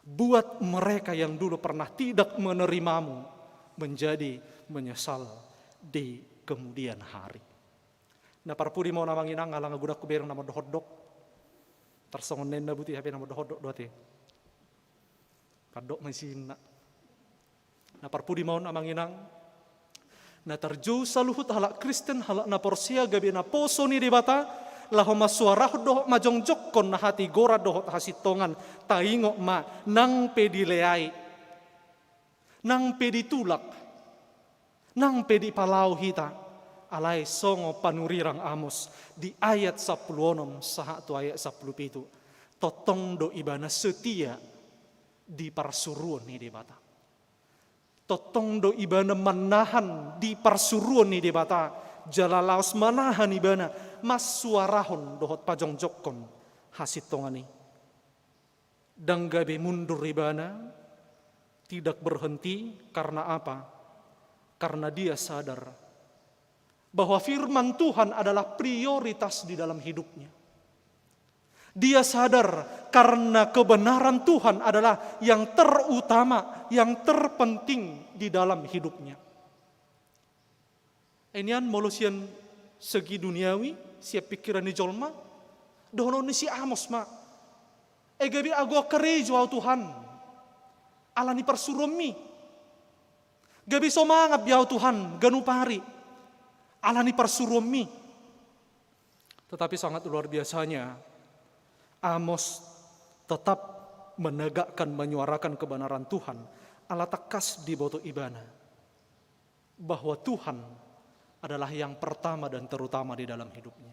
Buat mereka yang dulu pernah tidak menerimamu menjadi menyesal di kemudian hari. Na parpudi ma on, Amang Inang, ala nga godang hubereng na mandohot-dohot. Tarsongon na inna buti hape na mandohot-dohot do ate. Pandok ma isinna. Na parpudi ma on, Amang Inang. Na tarjou saluhut halak Kristen, halak na porsea gabe naposo ni Debata, laho masuarahon dohot majongjongkon na hatigoran dohot hasintongan. Taingot ma, nang pe dileai, nang pe ditulak, nang pe dipalao hita, alai songon panurirang Amos di ayat sampulu onom sahat tu ayat sampulu pitu, tongtong do ibana setia di parsuruon ni Debata. Tongtong do ibana mannahan di parsuruon ni Debata, jala laos manahan ibana masuarahon dohot pajongjongkon hasintongan i. Ndang gabe mundur ibana, tidak berhenti. Karena apa? Karena dia sadar bahwa firman Tuhan adalah prioritas di dalam hidupnya. Dia sadar karena kebenaran Tuhan adalah yang terutama, yang terpenting di dalam hidupnya. Nian molo sian segi duniawi, sian pikiran ni jolma, dohonon ni si Amos ma: Ai gabe agoan karejo ahu, Tuhan, ala ni parsuruonmi. Gabe somangat be ahu, Tuhan, ganup ari, ala ni parsuruonmi. Tetapi sangat luar biasanya, Amos tetap menegakkan, menyuarakan kebenaran Tuhan, ala tangkas diboto ibana bahwa Tuhan adalah yang pertama dan terutama di dalam hidupnya.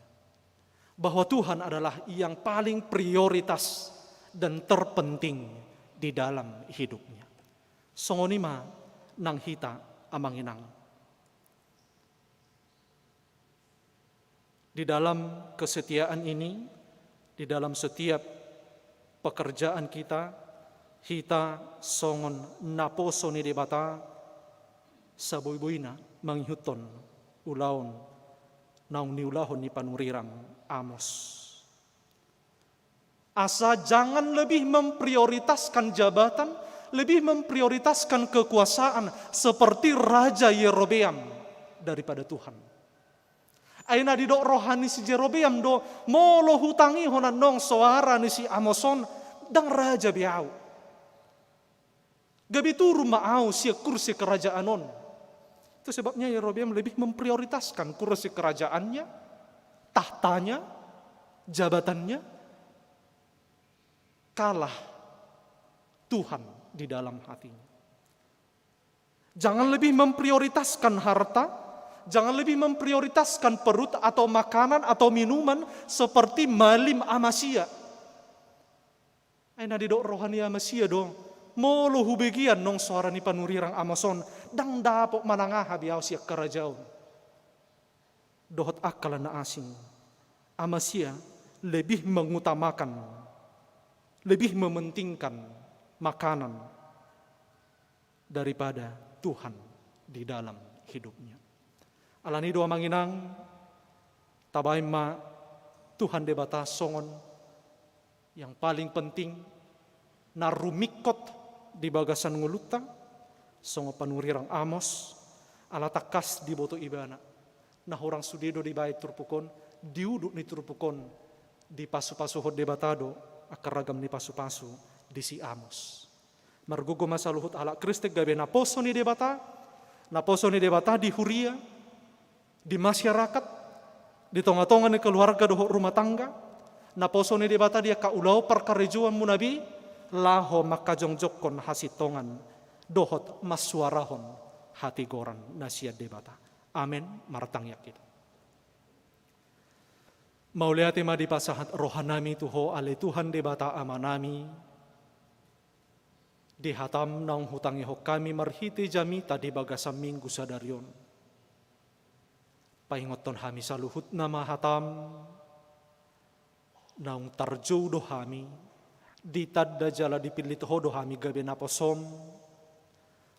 Bahwa Tuhan adalah yang paling prioritas dan terpenting di dalam hidupnya. Songon i ma nang hita, Amang Inang. Di dalam kesetiaan ini, di dalam setiap pekerjaan kita, hita songon naposo ni Debata, saboiboina mangihuthon ulaon naung niulahon ni panurirang Amos. Asa jangan lebih memprioritaskan jabatan, lebih memprioritaskan kekuasaan seperti Raja Yerobeam daripada Tuhan. Ai na didok roha ni si Jerobeam do, molo hutangihon annon soara ni si Amos on, ndang raja be ahu. Gabe turun ma ahu sian kursi kerajaan on. Itu sebabnya Yerobeam lebih memprioritaskan kursi kerajaannya, tahtanya, jabatannya, kalah Tuhan di dalam hatinya. Jangan lebih memprioritaskan harta, jangan lebih memprioritaskan perut atau makanan atau minuman seperti malim Amasia. Ai na didok roha ni Amasia do, molo hubege annon soara ni panurirang Amos on, ndang dapot manang aha be ahu sian karajaon. dohot angka na asing. Ama sia lebih mengutamakan, lebih mementingkan makanan daripada Tuhan di dalam hidupnya. Alani i do, amang inang, tabaen ma Tuhan Debata songon yang paling penting, na rumingkot di bagasan ngolunta, songon panurirang Amos, ala tangkas diboto ibana na hurang sude do dibaen turpuk on, di udut ni turpuk on dipasupasuhon Debata do angka ragam ni pasupasu di si Amos. Margogo ma saluhut halak Kristen gabe naposo ni Debata, naposo ni Debata di huria, di masyarakat, di tongatonga ni keluarga dohot rumah tangga, naposo ni Debata di angka ulaon parkarejoanmuna be, laho mangkajongjongkon hasintongan dohot mansuarahon hatigoran na sian Debata. Amen. Martangiang hita. Mauliate ma dipasahat rohanami tu Ho, ale Tuhan Debata Amanami, di hatam naung hutangihon hami marhite jamita di bagasan Minggu sadari on. Paingothon hami saluhutna ma hatam, naung tarjou do hami, ditanda jala dipillit Ho do hami gabe naposom,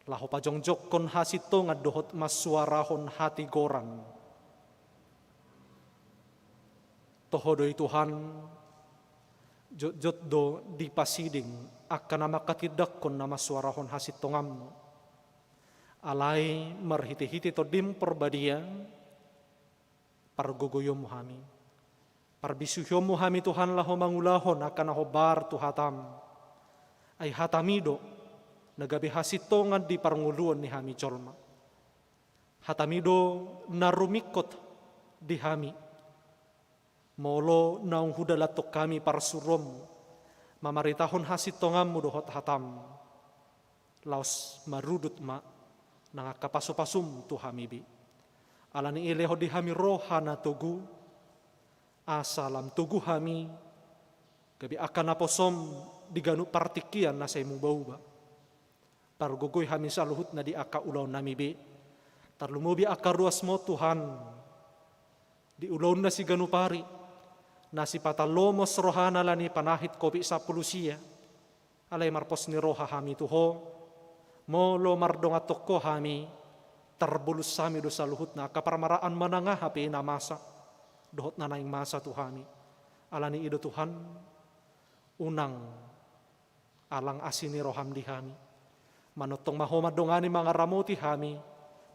laho pajongjongkon hasintongan dohot mansuarahon hatigoran. Toho do i Tuhan, jotjot do dipasiding angka na mangkatindangkon na mansuarahon hasintonganmu. Alai marhitehite Tondim Parbadia, pargogoionmu hami, parbisuhionmu hami Tuhan laho mangulahon angka na hombar tu hatam. Ai hatami do na gabe hasintongan di parngoluon ni hami jolma. Hatami do na rumingkot di hami. Molo naung hudalanhon hami parsuruonmu mamaritahon hasintonganmu dohot hatam, laos marudut ma nang angka pasupasum tu hami be. Alani i lehon di hami roha na togu, asa lam togu hami gabe angka naposom di ganup partingkian na sai mubauba. Pargogoi hami saluhutna di angka ulaonnami be. Tarlumobi angka ruasmu Tuhan, di ulaonna siganup ari, na sipatalomos rohana alani panahit Covid sampulu sia. Alai marpos ni roha hami tu Ho, molo mardongan tu Ho hami, tarbolus hami do saluhutna angka parmaraan manang aha pe na masa dohot na naeng masa tu hami. Alani i do Tuhan, unang alang asi ni roham di hami. Manongtong ma Ho mandongani, mangaramoti hami,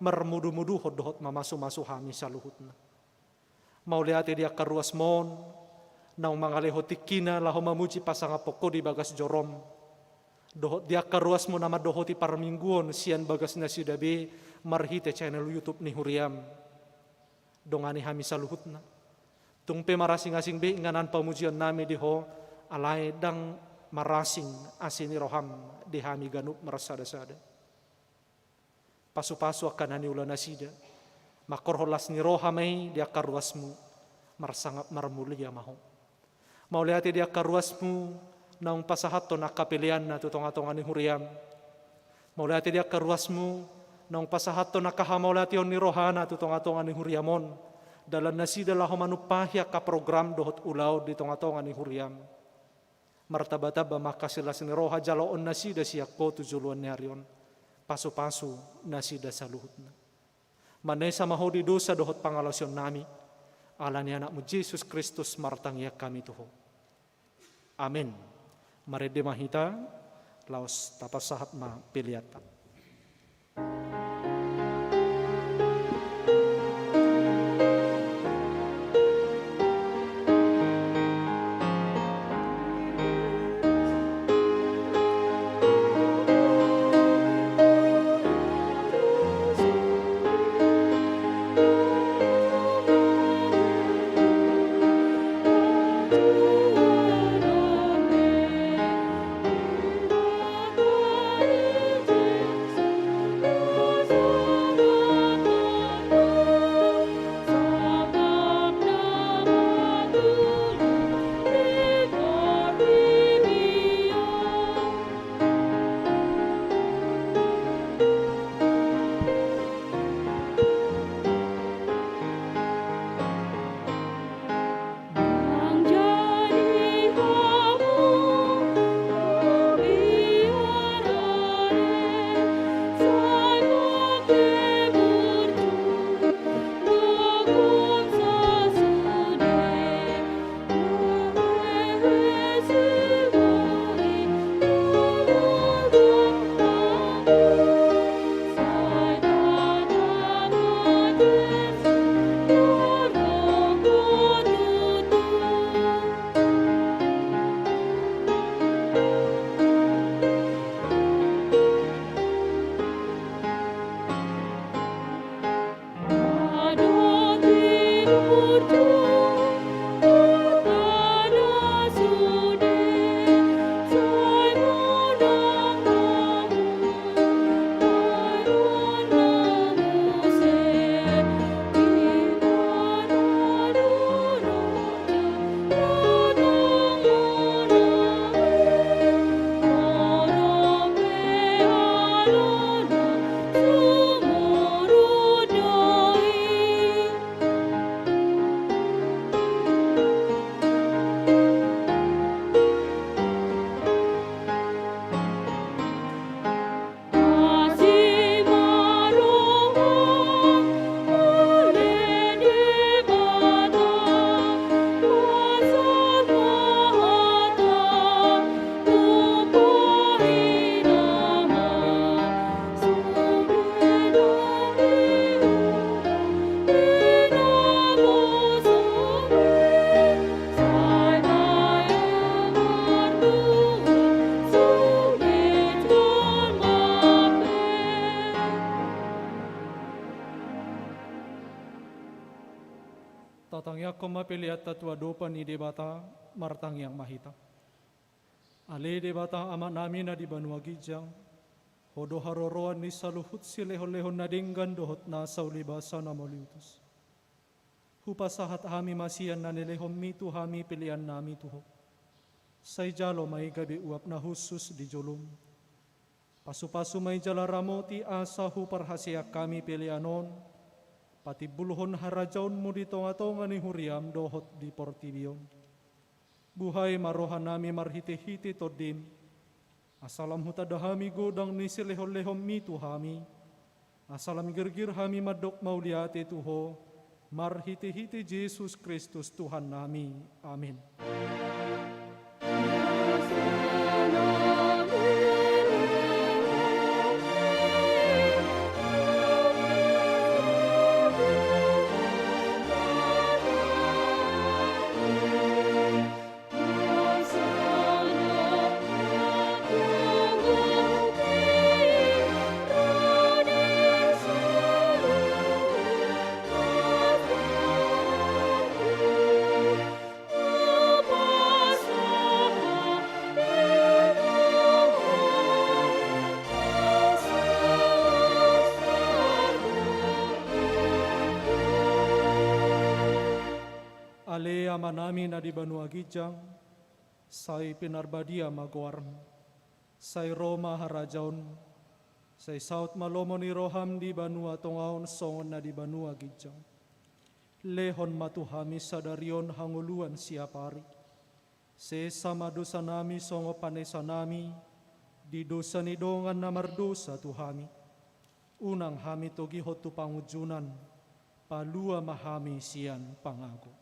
marmudumuduhon dohot mamasumasu hami saluhutna. Mauliate di angka ruasmu on naung mangalehon tingkina laho mamuji pasangaphon Ho di bagas jorom, dohot di angka ruasmu na mandohoti parmingguon sian bagas nasida be marhite channel YouTube ni huriam. Dongani hami saluhutna. Tung pe marasingasing be inganan pamujionnami di Ho, alai ndang marasing asi ni roham di hami ganup marsadasada. Pasupasu angka na niula nasida. Mangkorhon las ni roha ma i di angka ruasmu, marsangap marmulia ma Ho. Mauliate di angka ruasmu naung pasahathon angka peleanna tu tongatonga ni huriam. Mauliate di angka ruasmu naung pasahathon angka hamauliateon ni rohana tu tongatonga ni huriam on, dalan nasida laho manumpahi angka program dohot ulaon di tongatonga ni huriam. Martambatamba ma angka silas ni roha jaloon nasida sian Ho tu joloan ni ari on. Pasupasu nasida saluhutna. Manesa ma Ho di dosa dohot pangalaosionnami. Alani Anakmu Jesus Kristus martangiang hami tu Ho. Amen. Marende ma hita, laos tapasahat ma peleanta. Tatangiangkon ma peleanta tu adopan ni Debata. Martangiang ma hita. Ale Debata Amanami na di banua ginjang, Ho do haroroan ni saluhut silehonlehon na denggan dohot nasa ulibasa na mauliutus. Hupasahat hami ma sian na nilehonMi tu hami peleannami tu Ho. Sai jalo ma i gabe uap na hushus di jolom. Pasupasu ma i jala ramoti asa huparhaseang hami pelean on patimbulhon harajaonMu di tongatonga ni huriaM dohot di portibi on. Buhai ma rohanami marhitehite TondiM, asa lam hutanda hami godang ni silehonlehonMi tu hami, asa lam girgir hami mandok mauliate tu Ho, marhitehite Jesus Kristus Tuhannami. Amin. Ale Amanami na di banua ginjang, sai pinarbadia ma goarMu. Sai ro ma harajaonMu. Sai saut ma lomo ni rohaM di banua tonga on songon na di banua ginjang. Lehon ma tu hami sadari on hangoluan siapari. Sesa ma dosanami songon panesanami di dosa ni dongan na mardosa tu hami. Unang hami togihon tu pangunjunan, palua ma hami sian pangago.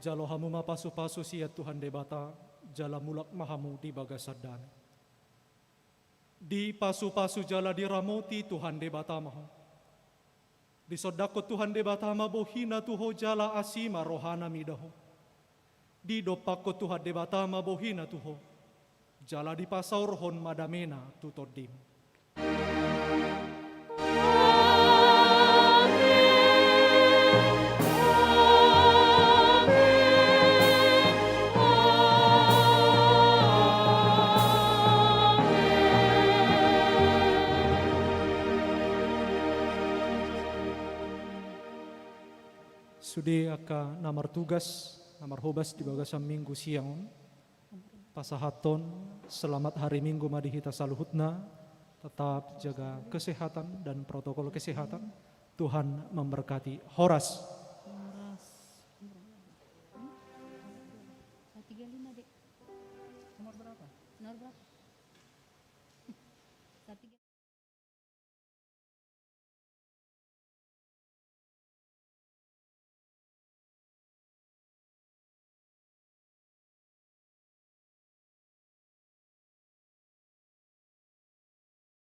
Jalo hamu ma pasupasu sian Tuhan Debata, jala mulak ma hamu di bagasan dame. Dipasupasu jala diramoti Tuhan Debata ma ho. Disondangkon Tuhan Debata ma bohiNa tu ho jala asi ma rohaNa mida ho. Didompakkon Tuhan Debata ma bohiNa tu ho, jala dipasaorhon ma dameNa tu tondim. Sude angka na martugas, na marhobas di bagasan Minggu siang on, pasahathon selamat hari Minggu ma di hita saluhutna, tetap jaga kesehatan dan protokol kesehatan. Tuhan memberkati. Horas. Horas. Tiga lima, Dek. Nomor berapa? Nomor berapa?